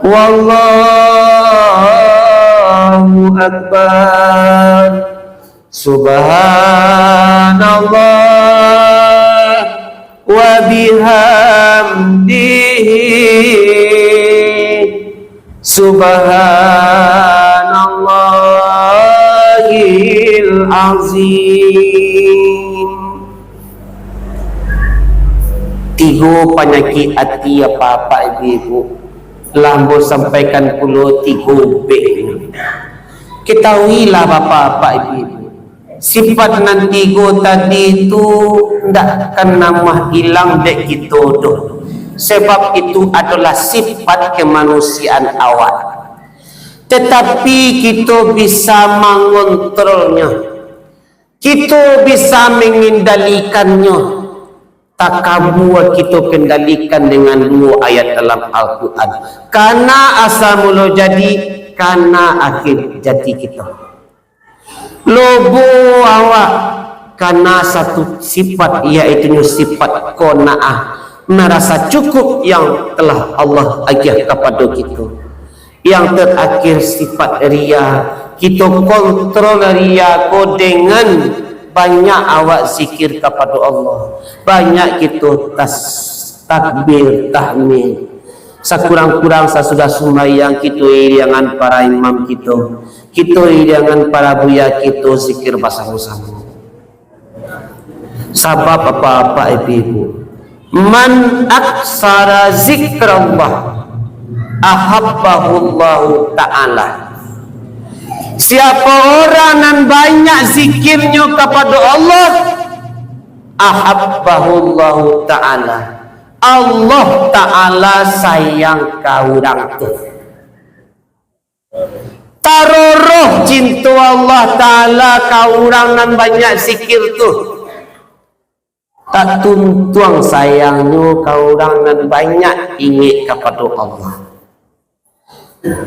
wallahu akbar. Subhanallah wa bihamdihi, subhanallahil azim. Tigo panyakik ati, apak-apak, ibu-ibu, lah ambo sampaikan pulo tigo bek. Ketahuilah, bapak-bapak, ibu-ibu, sifat nan tigo tadi tu ndak akan namuah ilang dek kito doh, sebab itu adolah sifat kemanusiaan awak. Tetapi kito bisa mangontrolnyo, kito bisa mengendalikannya. Takabua kito kendalikan dengan duo ayat dalam Al-Quran. Kana asa mulo jadi, kana akhir jadi kito. Lobo awak kana satu sifat, yaitunyo sifat qanaah, merasa cukup yang telah Allah agiah kapado kito. Yang terakhir, sifat riya. Kito kontrol riya ko dengan banyak awak zikir kapado Allah, banyak kito tas-, takbir, tahmid. Sakurang-kurang sasudah sumbayang kito iriangan para imam kito, kito iriangan para buya kito zikir basamo-samo. Sabab apak-apak, ibu-ibu, man aksara zikrallah, ahabbahullahu ta'ala. Siapa orang nan banyak zikirnyo kapado Allah, Ahabbahullahu ta'ala. Allah Ta'ala sayang ka urang tu. Taroroh cinto Allah Ta'ala ka urang nan banyak zikir tu. Tak tuntuang sayangnyo ka urang nan banyak ingek kapado Allah.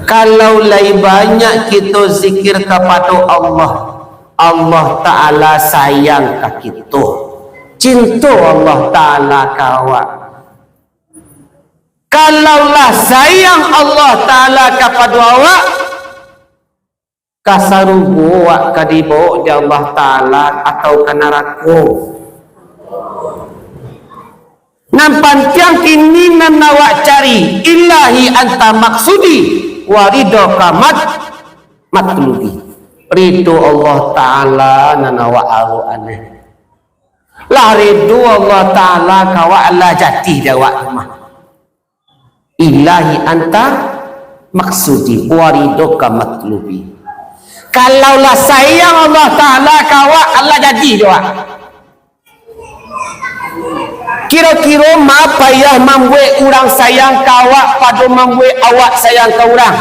Kalau lai banyak kito zikir kapado Allah, Allah Ta'ala sayang ka kito, cinto Allah Ta'ala ka awak. Kalau lah sayang Allah Ta'ala kapado awak, ka sarugo awak ka dibawok dek Allah Ta'ala atau ka narako. Nan pantiang kini nan awak cari, Ilahi anta maksudi, wa ridhoka mat-, matlubi. Ridho Allah Ta'ala nan awak arokan. Lah ridho Allah Ta'ala ka awak, lah jadi dek awak tu mah. Ilahi anta maksudi, wa ridhoka matlubi. Kalau lah sayang Allah Ta'ala ka awak, alah jadi dek awak. Kiro-kiro ma payah mambuek urang sayang ka awak, pado mambuek awak sayang ka urang?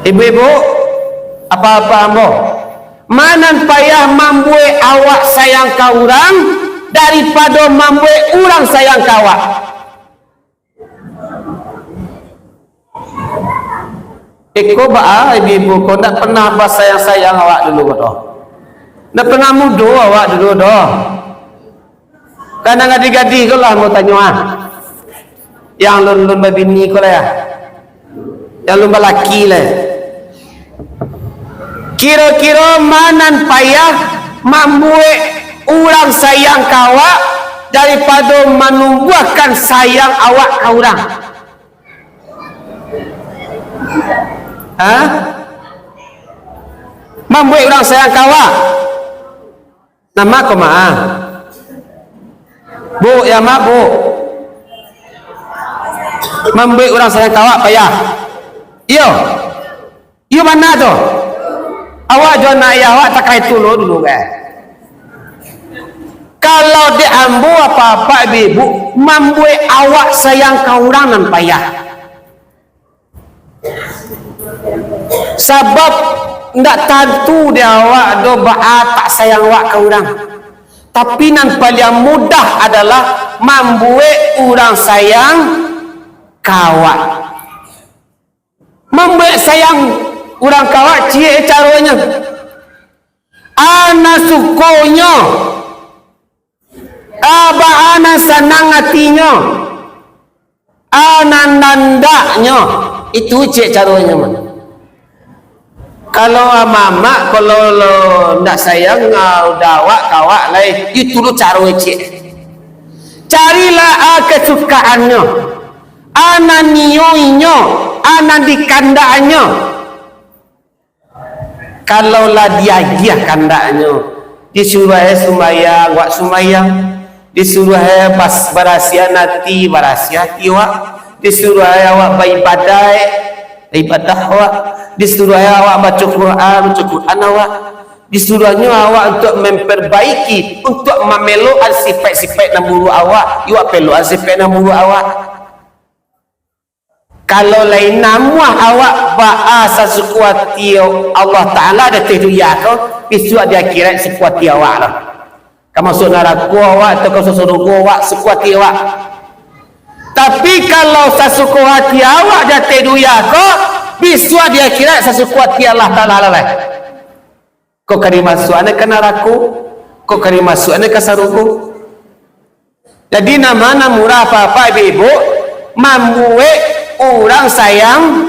Ibu-ibu, apa-apa ambo, ma nan payah mambuek awak sayang ka urang, daripado mambuek urang sayang ka awak? Iko baa, ibu-ibu ko ndak pernah basayang-sayang awak dulu ko doh? Ndak pernah mudo awak dulu doh? Kan nan gadih-gadih ko lah ambo tanyo, ah. Yang lun-lun babini ko lah, ya. Yang lun balaki lah, ya. Kiro-kiro ma nan payah mambuek urang sayang ka awak, daripado manumbuahkan sayang awak ka urang? Ha? Mambuek urang sayang ka awak. Nan ma ko ma? Bu, ya ma, Bu? Mambuek urang sayang ka awak payah. Iyo. Iyo bana tu. Awak jo anak ayah awak takah itu lo dulu, kan? Kalau dek ambo, apak-apak, ibu-ibu, mambuek awak sayang ka urang nan payah. Sabab ndak tantu di awak do baa tak sayang awak ka urang. Tapi nan paliang mudah adalah mambuek urang sayang ka awak. Mambuek sayang urang ka awak, ciek caronyo. A nan sukonyo, a baa nan sanang atinyo, a nan andaknyo, itu ciek caronyo mah. Kalau a mamak, kalau lo ndak sayang, a, udah awak ka awak lai, itu lo caro ciek. Carilah a kasukaannyo, a nan nio inyo, a nan dikandaknyo. Kalau lah diagiah kandaknyo, disuruah e sumbayang, awak sumbayang, disuruah e bas-, barasiahan ati, barasiah ati awak, disuruah e awak baibadaik, ibadah awak, disuruah e awak baco Quran, baco Quran awak, disuruahnyo awak untuak memperbaiki, untuak mamelokan sipaik-sipaik nan buruak awak, awak pelokan sipaik nan buruak awak. Kalau lai namuah awak baa sasuko ati Allah Ta'ala di ateh dunia ko, bisuak di akhirat suko ati awak lah. Ka masuak narako awak, atau ka masuak sarugo awak, suko ati awak. Tapi kalau sasuko ati awak di ateh dunia ko, bisuak di akhirat sasuko ati Allah Ta'ala lah. Kok ka dimasuakan ka narako, kok ka dimasuakan ka sarugo. Jadi, nan ma nan murah, apak-apak, ibu-ibu, mambuek urang sayang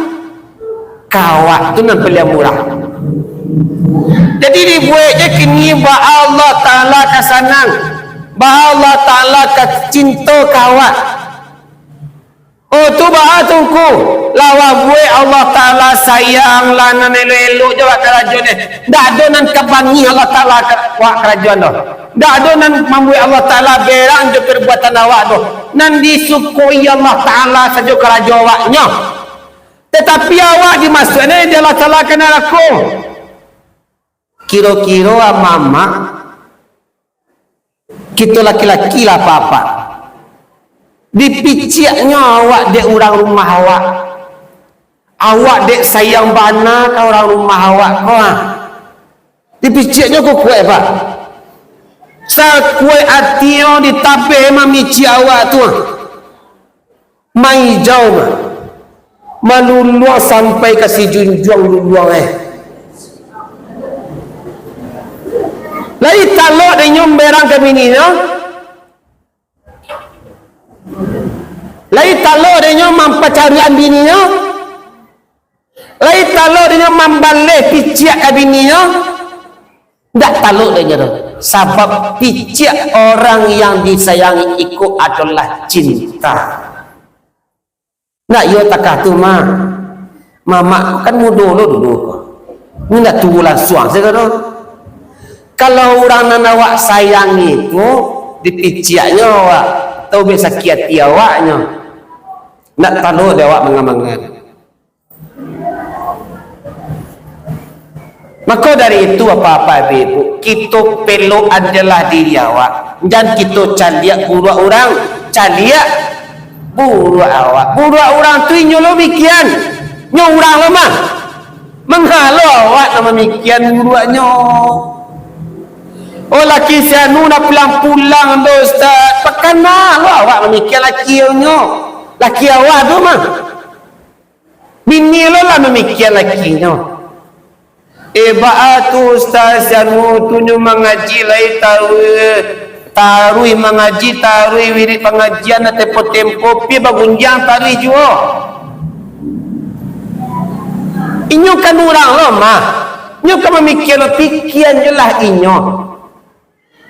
ka awak tu nan paliang murah. Jadi, dibuek je kini, baa Allah Ta'ala ka sanang, baa Allah Ta'ala ka cinto ka awak. Oh, tu baa tu, Ngku? Lah wak buek Allah Ta'ala sayang, lah nan elok-elok je wak karajoan, eh. Ndak ado nan ka bangih Allah Ta'ala ka-, wak karajoan doh. Ndak ado nan mambuek Allah Ta'ala berang jo perbuatan awak doh. Nan disukoi Allah Ta'ala sajo karajo awaknyo. Tatapi awak dimasuakan dek Allah Ta'ala ka narako. Kiro-kiro a mamak Kito laki-laki lah, Pak-pak. Dipiciaknyo awak dek urang rumah awak. Awak dek sayang bana ka urang rumah awak ko, ha. Dipiciaknyo kukuak, Pak. Sakuaik atinyo ditabeh mamiciak awak tu, ha. Maijau mah. Maluluang sampai ka sijunjuang luluang, eh. Lai talok dek inyo mamberang ka bininyo. Lai talok dek inyo mampacarian bininyo. Lai talok dek inyo mambaleh piciak ka bininyo. Ndak talok dek inyo tu. Sabab piciak orang yang disayangi iko adolah cinta. Ndak iyo takah tu, Mak. Mamak ko kan mudo lo dulu ko. Inyo ndak tuo lansuang sajo tu. Kalau urang nan awak sayangi tu, dipiciaknyo awak, taubek sakik ati awaknyo. Ndak talok dek awak manga-manga. Mako dari itu, Bapak-bapak, Ibu-ibu, kito pelokan jolah diri awak. Jan kito caliak buruak urang, caliak buruak awak. Buruak urang tu inyo lo mikian, nyo urang lo mah. Manga lo awak nan mamikian buruaknyo? Oh, laki si anu ndak pulang-pulang doh, Ustaz. Pakana lo awak mamikian laki nyo? Laki awak tu mah. Bini lo lah mamikia lakinyo. Eh, baa tu Ustaz, si anu tu nyo mangaji lai taruih, taruih mangaji, taruih wirid pangajian, tempo-tempo pi bagunjiang taruih juo. Inyo kan urang lo mah. Nyo ka mamikia lo, pikian jo lah inyo.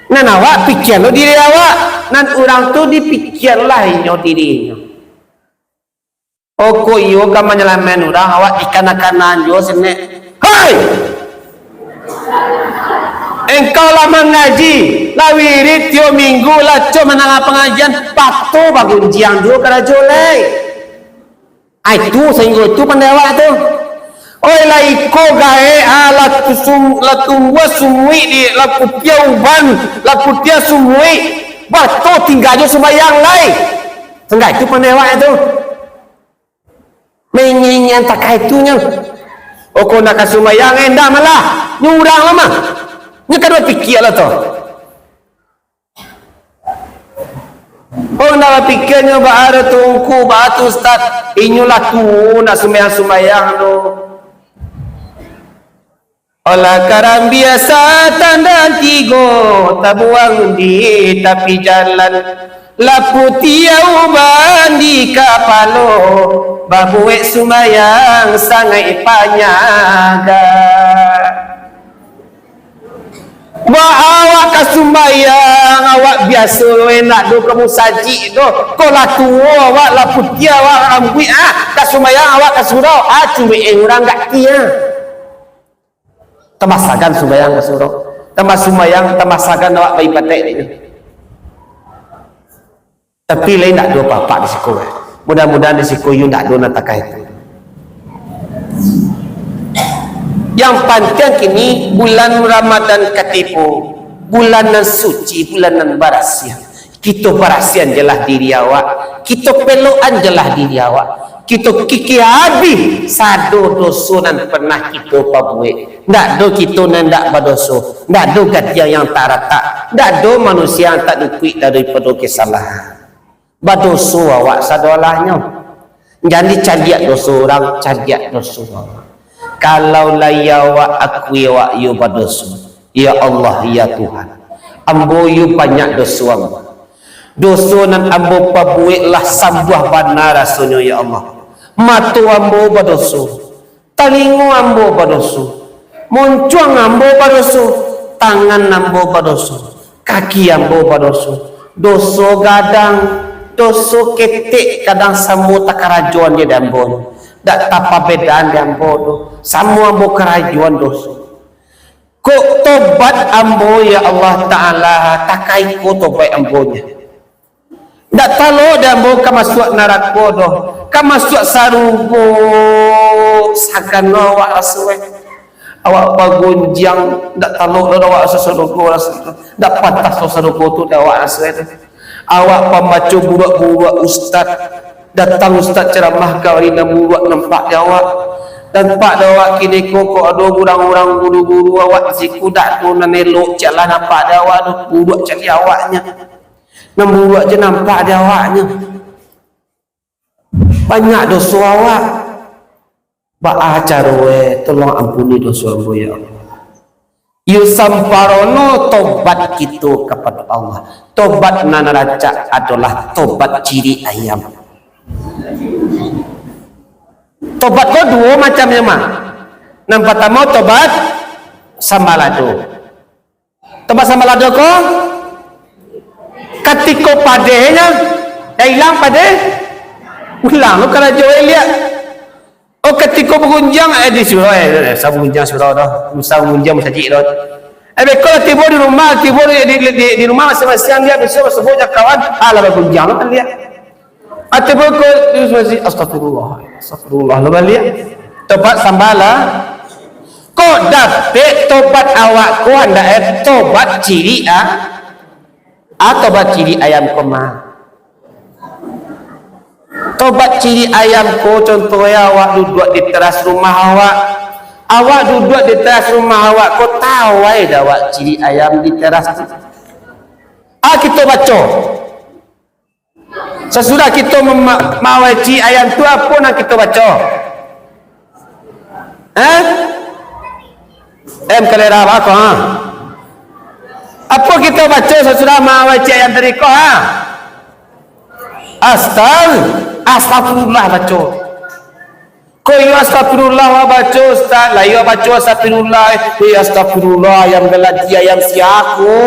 Nan awak pikia lo diri awak, nan urang tu dipikia lah inyo diri inyo. Oko iyo ka manyalamaik urang, awak dikana-kanaan juo sinek. Hai! Engkau lah mangaji, lah wirid tiok minggu, lah co mandanga pangajian, pato bagunjiang juo karajo lai. Ai tu, sainggo itu pandai awak tu. Oi, lah iko gaek, ah, lah tu sum-, lah tumbuah sumuik di, lah putiah uban, lah putiah sumuik, bato tingga jo sumbayang lai. Sangga itu pandai awak tu. Maingin-ingin takah itu nyo. Oko nak ka sumbayang, eh, ndak malah. Nyo urang lah mah. Nyo kada bapikia lah tu. Oh, ndak bapikia nyo baa tu ungku, baa tu ustaz. Inyo lah tuo, ndak sumbayang-sumbayang tu. Olah karambia satandang tigo, tabuang di tapi jalan, lah putiah uban di kapalo, babuek sumbayang sangaik panyaga. Baa awak ka sumbayang, awak biaso, eh, ndak do ka musajik do, ko lah tuo awak, lah putiah awak rambuik, ah, ka sumbayang awak ka surau, ah, cuek, eh, urang gak kia. Tambah sagan sumbayang ka surau. Tambah sumbayang, tambah sagan awak baibadat dek nyo. Tapi lai ndak ado apak-apak di siko, eh. Mudah-mudahan di siko iyo ndak ado nan takah itu. Yang pantiang kini bulan Ramadan ka tibo, bulan nan suci, bulan nan barasiah. Kito barasiahan jolah diri awak, kito pelokan jolah diri awak, kito kikih abih sado doso nan pernah kito pabuek. Ndak ado kito nan ndak badoso, ndak ado gadih yang tak ratak, ndak ado manusia yang tak lupuik daripado kesalahan. Badoso awak sadolahnyo. Jan dicaliak doso urang, caliak doso awak. Kalau lai awak akui awak iyo badoso, ya Allah, ya Tuhan, ambo iyo banyak doso ambo. Doso nan ambo pabuek lah sambuah bana rasonyo, ya Allah. Mato ambo badoso, talingo ambo badoso, muncuang ambo badoso, tangan ambo badoso, kaki ambo badoso, doso gadang, doso ketek, kadang samo takarajoan di ambo, ndak tapabedaan di ambo tu, samo ambo karajoan doso. Kok tobat ambo, ya Allah Ta'ala, takah iko tobat ambo nyo. Ndak talok dek ambo ka masuak narako doh, ka masuak sarugo, sagan lo awak raso, eh. Awak bagunjiang, ndak talok doh awak rasa sadako, rasa ndak pantas doh sadako tu dek awak rasa tu. Awak pambaco buruak-buruak ustaz, datang ustaz ceramah ka ari nan buruak nampak di awak. Nampak di awak kini ko, kok ado urang-urang guru-guru awak di siku dak tu nan elok, cak lah nampak di awak tu, buruak cak di awaknyo. Nan buruak je nampak di awaknyo. Banyak doso awak. Baa caro, eh, tolong ampuni doso ambo, ya Allah. Iyo samparono tobat kito kapado Allah. Tobat nan rancak adolah tobat ciri ayam. Tobat ko duo macamnyo mah. Nan partamo tobat sambalado. Tobat sambalado ko, katiko padehnyo, lah ilang padeh, ulang lo karajo, eh, liak. Oh, katiko bagunjiang, eh, di surau, eh, eh, sa bagunjiang surau doh, usah bagunjiang masajik doh. Eh, beko lah tibo di rumah, tibo di, di, di, di rumah masiang-masiang, liak, bisuak basubuh jo kawan, alah bagunjiang lo kan, liak. Atau beko di masajik, astagfirullah, astagfirullah, lo baliak. Tobat sambala. Kok dapek tobat awak ko, andak, eh, tobat ciri, ah? Ah, tobat ciri ayam ko mah. Tobat ciri ayam ko, contoh, eh, awak duduak di teras rumah awak. Awak duduak di teras rumah awak ko, tawai dah awak ciri ayam di teras tu. Ah, kito baco. Sasudah kito mema-, maawai ciri ayam tu, apo nan kito baco? Hah? Em, kalera bako, ha? Apo kito baco sasudah maawai ciri ayam tadi ko, ha? Astag-, astagfirullah baco. Kok iyo astagfirullah wak baco, Ustaz? Lah iyo baco astagfirullah, eh. Eh, astagfirullah, ayam galati, ayam sia ko.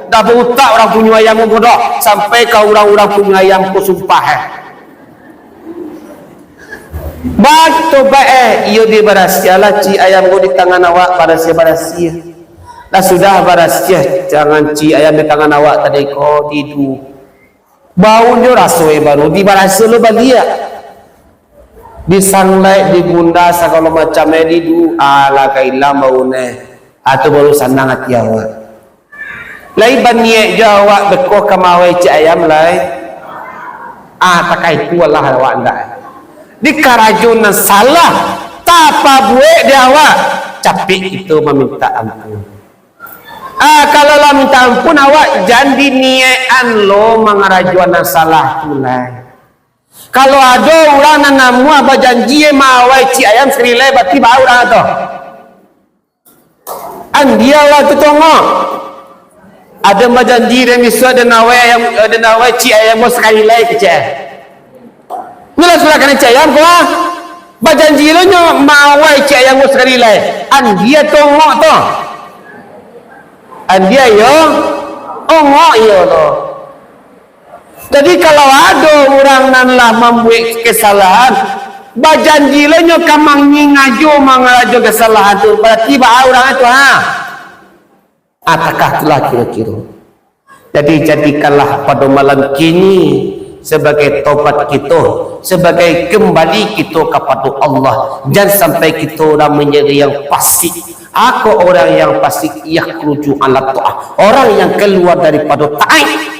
Dah bautak urang punyo ayam ko doh, sampai ka urang-urang punyo ayam ko, sumpah, eh. Batobat, eh, iyo dibarasiahlah cik ayam ko di tangan awak, barasiah-barasiah. Lah sudah barasiah tangan cik ayam di tangan awak tadi ko, didu. Baunyo raso, eh, baru dibarasiah lo baliak. Disanglek, digunda, sagalo macam, eh, didu, alah ka ilang baunyo. Ah, tu baru sanang ati awak. Lai baniaik jo awak beko ka maawai cik ayam lai. Ah, takah itu alah awak andak. Di karajo nan salah tapabuek di awak, capek kito mamintak ampun. Ah, kalau lah mintak ampun, awak jan diniaik-an lo mangarajoan nan salah tu lai. Kalau ado urang nan namuah bajanji maawai cik ayam sakali lai, barati baa urang tu? Andia urang tu tongok. Ado bajanji den bisuak den awai ayam, den awai cik ayam ko sakali lai kecek. Nyo lah sudah kanai cik ayam ko, ah. Bajanji lo nyo maawai cik ayam ko sakali lai. Andia tongok tu. Andia iyo, ongok iyo lo. Jadi, kalau ado urang nan lah mambuek kesalahan, bajanji lo nyo ka mangingajo mangarajo kesalahan tu, barati baa urang tu, ha? Ah, takah tu lah kiro-kiro. Jadi, jadikanlah pado malam kini sabagai tobat kito, sabagai kambali kito kapado Allah. Jan sampai kito lah manjadi yang fasik. Ako urang yang fasik, yakhruju ala ta'ah. Urang yang kalua daripado taat.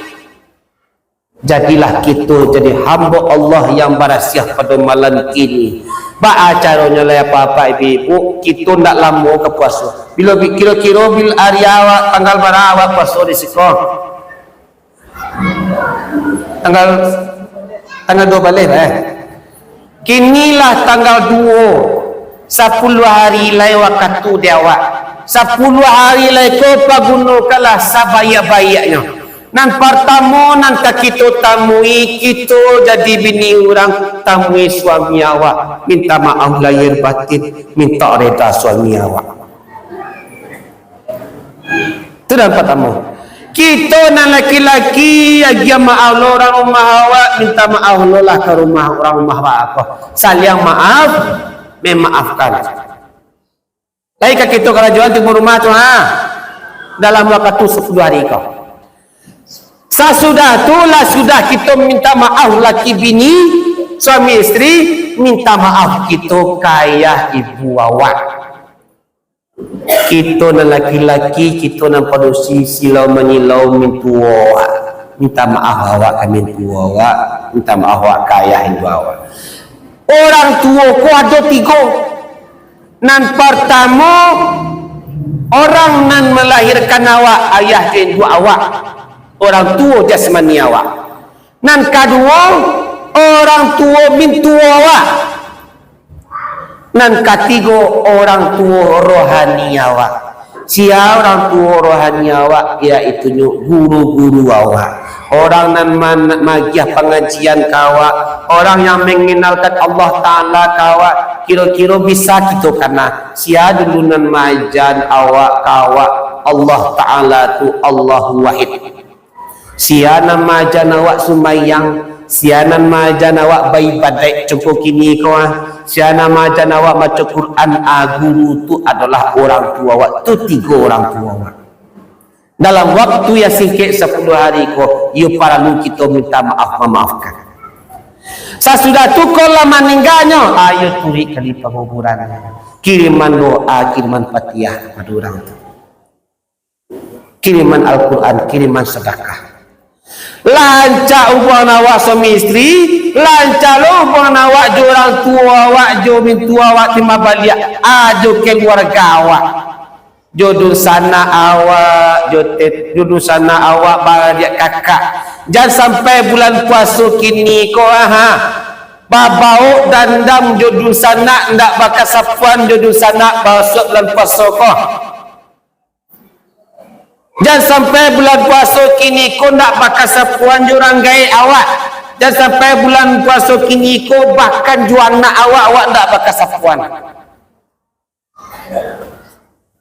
Jadilah kito jadi hambo Allah yang barasiah pado malam kini. Baa caronyo lai, apak-apak, ibu-ibu, kito ndak lamo ka puaso. Bilo bi-, kiro-kiro bil ari awak, tanggal bara awak puaso di siko? Tanggal, tanggal duo baleh, eh. Kini lah tanggal duo, sapuluah hari lai wakatu di awak. Sapuluah hari lai ko pagunokanlah sabaiak-baiaknyo. Nan partamo nan ka kito tamui, kito jadi bini urang, tamui suami awak, minta maaf lahir batin, minta reda suami awak. Tu nan partamo. Kito nan laki-laki, agiah maaf lo urang rumah awak, minta maaf lo lah ka rumah urang rumah awak ko. Saliang maaf, memaafkan. Lai ka kito karajoan tibo rumah tu, ha? Dalam wakatu sapuluah hari ko. Sasudah tu lah, sudah kito minta maaf laki bini, suami isteri, minta maaf kito ka ayah ibu awak. Kito nan laki-laki, kito nan padusi silau manyilau mintuo awak. Minta maaf awak ka mintuo awak, minta maaf awak ka ayah induak awak. Orang tuo ko ado tigo. Nan partamo, orang nan malahirkan awak, ayah jo induak awak, orang tuo jasmani awak. Nan kaduo, orang tuo mintuo awak. Nan katigo, orang tuo rohani awak. Sia orang tuo rohani awak, yaitunyo guru-guru awak. Orang nan man-, magiah pangajian ka awak, orang yang mangenalkan Allah Ta'ala ka awak, kiro-kiro bisa kito kana. Sia dulu nan maajan awak ka awak, Allah Ta'ala tu Allahu Wahid. Sia nan maajan awak sumbayang, sia nan maajan awak baibadaik congko kini ko, ah. Sia nan maajan awak maco Quran, ah, guru tu adolah orang tuo awak, tu tigo orang tuo awak. Dalam waktu yang singkek sapuluah hari ko, iyo paralu kito minta maaf, mamaafkan. Sasudah tu ko lah maningganyo, ayo turuik ka di panguburan. Kiriman doa, kiriman Fatihah kapado urang tu. Kiriman Al-Quran, kiriman sadakah. Lancak hubungan awak suami istri, lancak lo hubungan awak jo orang tuo awak, jo mintuo awak, timbang baliak, ah, jo keluarga awak. Jo dunsanak awak, jo tet-, jo dunsanak awak, baradik kakak. Jan sampai bulan puaso kini ko, ah, ha. Babaok dandam jo dunsanak, ndak bakasapuan jo dunsanak, basuak bulan puaso ko. Jan sampai bulan puaso kini ko ndak bakasapuan jo urang gaek awak. Jan sampai bulan puaso kini ko bahkan jo anak awak, awak ndak bakasapuan.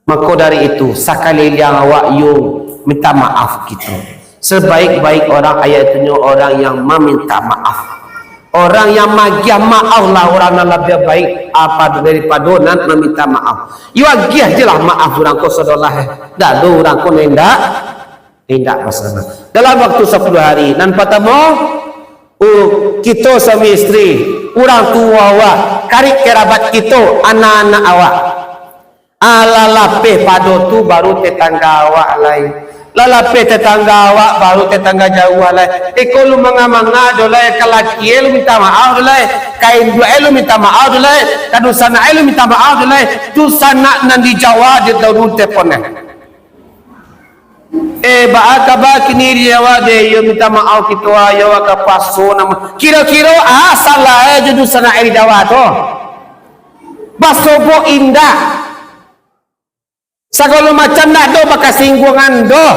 Mako dari itu, sakaliliang awak yo minta maaf kito. Sebaik-baik orang, yaitunyo orang yang maminta maaf. Orang yang magiah maaf lah orang nan labiah baik apa daripado nan maminta maaf. Yo agiah je lah maaf urang ko, saudara, eh. Dak ado urang ko nan indak, indak masalah. Dalam waktu sapuluah hari, nan partamo, uh, kito suami istri, urang tuo awak, karib kerabat kito, anak-anak awak. Alah lapeh pado tu, baru tetangga awak lai. Lah lapeh tetangga awak, baru tetangga jauah lai. Iko lu manga-manga do lai, ka laki e lu minta maaf do lai, ka induak e lu minta maaf do lai, ka dunsanak e lu minta maaf do lai. Dunsanak nan di Jawa, di daun tepon e. Eh, baa kaba kini di Jawa de, yo minta maaf kito, ayo ka puaso namo. Kiro-kiro, ah, salah e jo dunsanak e di Jawa tu. Basobok indak. Sagalo macam ndak ado bakasingguangan doh.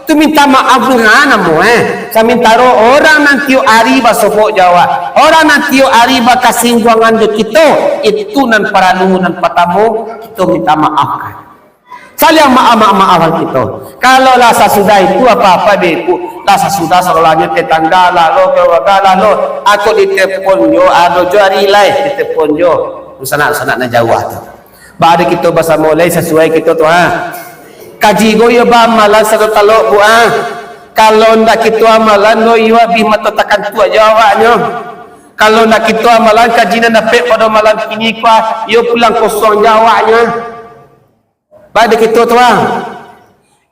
Tu minta maaf dengan namo, eh. Samantaro orang nan tiok ari basobok jo awak, orang nan tiok ari bakasingguangan jo kito, itu nan paralu, nan partamo, kito minta maafkan. Saling maaf-maaf-maafan kito. Kalau lah sasudah itu apa-apa bebuk, lah sasudah salalahnya tetangga lah lo, keluarga lah lo, ako ditepon jo, ado jo ari lai ditepon jo. Sanak-sanak nan jauah tu. Baa dek kito basamo lai sasuai kito tu, ha. Kaji ko iyo baamalan sado talok, Bu, ha. Kalau ndak kito amalan, lo iyo abih mato takantuak jo awaknyo. Kalau ndak kito amalan, kaji nan dapek pado malam kini ko, iyo pulang kosong jo awaknyo. Baa dek kito tu, ha.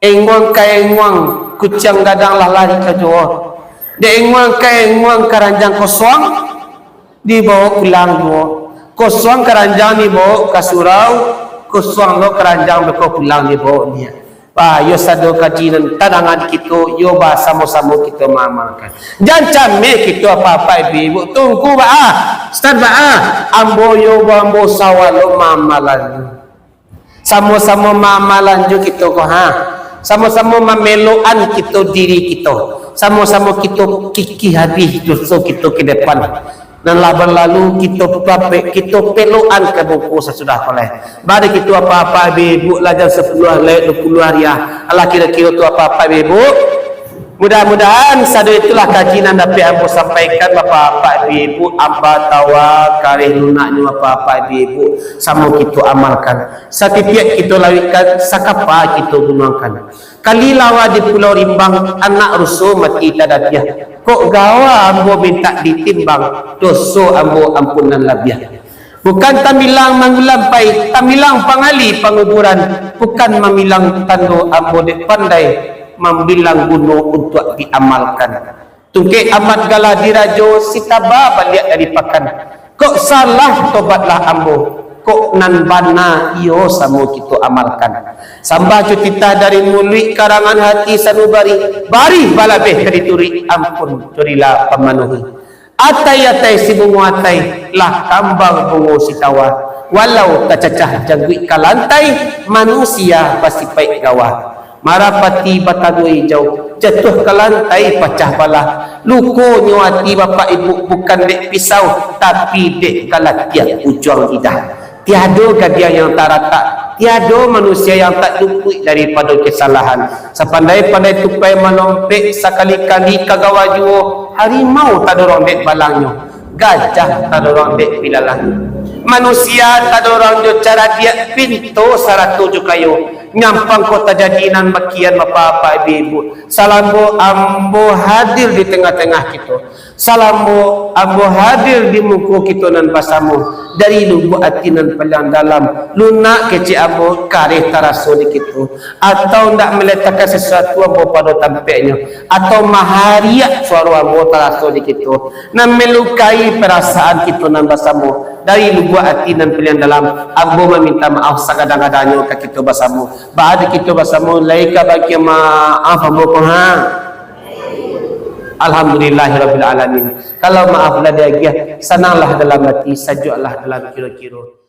Enguang ka enguang, kuciang gadang lah lari ka juo. Dek enguang ka enguang, karanjang kosuang, dibaok pulang juo. Kosuang karanjang dibaok ka surau, kosuang lo karanjang beko pulang dibaok niaik. Bah, iyo sado kaji nan tadanga di kito, iyo basamo-samo kito maamalkan. Jan cameh kito apak-apak ibu-ibu, tungku baa, ustaz baa, ambo iyo ambo sawalo maamalannyo. Samo-samo maamalan jo kito ko, ha. Samo-samo mamelokan kito diri kito. Samo-samo kito kikih abih doso kito ka depan. Nan lah balalu kito pape-, kito pelokan ka muko sasudah ko lai. Baa dek kito apak-apak ibu-ibu lah jan sapuluah lai duo puluah hari, ah. Alah kiro-kiro tu apak-apak ibu-ibu. Mudah-mudahan sado itulah kaji nan dapek ambo sampaikan, bapak-bapak, ibu-ibu, amba tawa kareh lunaknyo, bapak-bapak, ibu-ibu, samo kito amalkan. Satitiak kito lawikkan, sakapa kito gunokan. Kali lawa di Pulau Rimbang, anak ruso mati tadapiah. Kok gawa ambo mintak ditimbang, doso ambo ampunan labiah. Bukan tambilang manggulampai, tambilang pangali panguburan, bukan mambilang tando ambo dek pandai, mambilang guno untuak diamalkan. Tungkek Amat Galah Dirajo, Sitaba baliak dari pakan. Kok salah, tobatlah ambo. Kok nan bana, iyo samo kito amalkan. Sambah jo titah dari muluik, karangan hati sanubari, barih balabeh ka dituruik, ampun jo rila pamanuhi. Atai-atai si bungo atai, lah kambang bungo sitawa. Walau tacacah jangguik ka lantai, manusia basipaik gawa. Marapati batando ijau, jatuah ka lantai pacah balah. Lukonyo ati bapak ibu bukan dek pisau, tapi dek kalatiak ujuang lidah. Tiado gadiang yang taratak, tiado manusia yang tak lupuik daripado kesalahan. Sapandai-pandai tupai malompek, sakali-kali ka gawa juo, harimau tadorong dek balangnyo, gajah tadorong dek bilalangnyo. Manusia tadorong jo caradiak, pinto sarato jo kayo. Nyampang ko tajadi nan bakian, bapak-bapak, ibu-ibu. Salamo ambo hadir di tangah-tangah kito, salamo ambo hadir di muko kito nan basamo, dari lubuak ati nan paliang dalam, lunak kecek ambo kareh taraso di kito, atau ndak maletakkan sasuatu ambo pado tampeknyo, atau mahariak suaro ambo taraso di kito, nan melukai parasaan kito nan basamo, dari lubuak ati nan paliang dalam, ambo maminta maaf sagadang-gadangnyo ka kito basamo. Baa di kito basamo, lai ka bagi maaf ambo ko, ha? Alhamdulillahirabbil alamin. Kalau maaf lah diagiah, sananglah dalam ati, sajuaklah dalam kiro-kiro.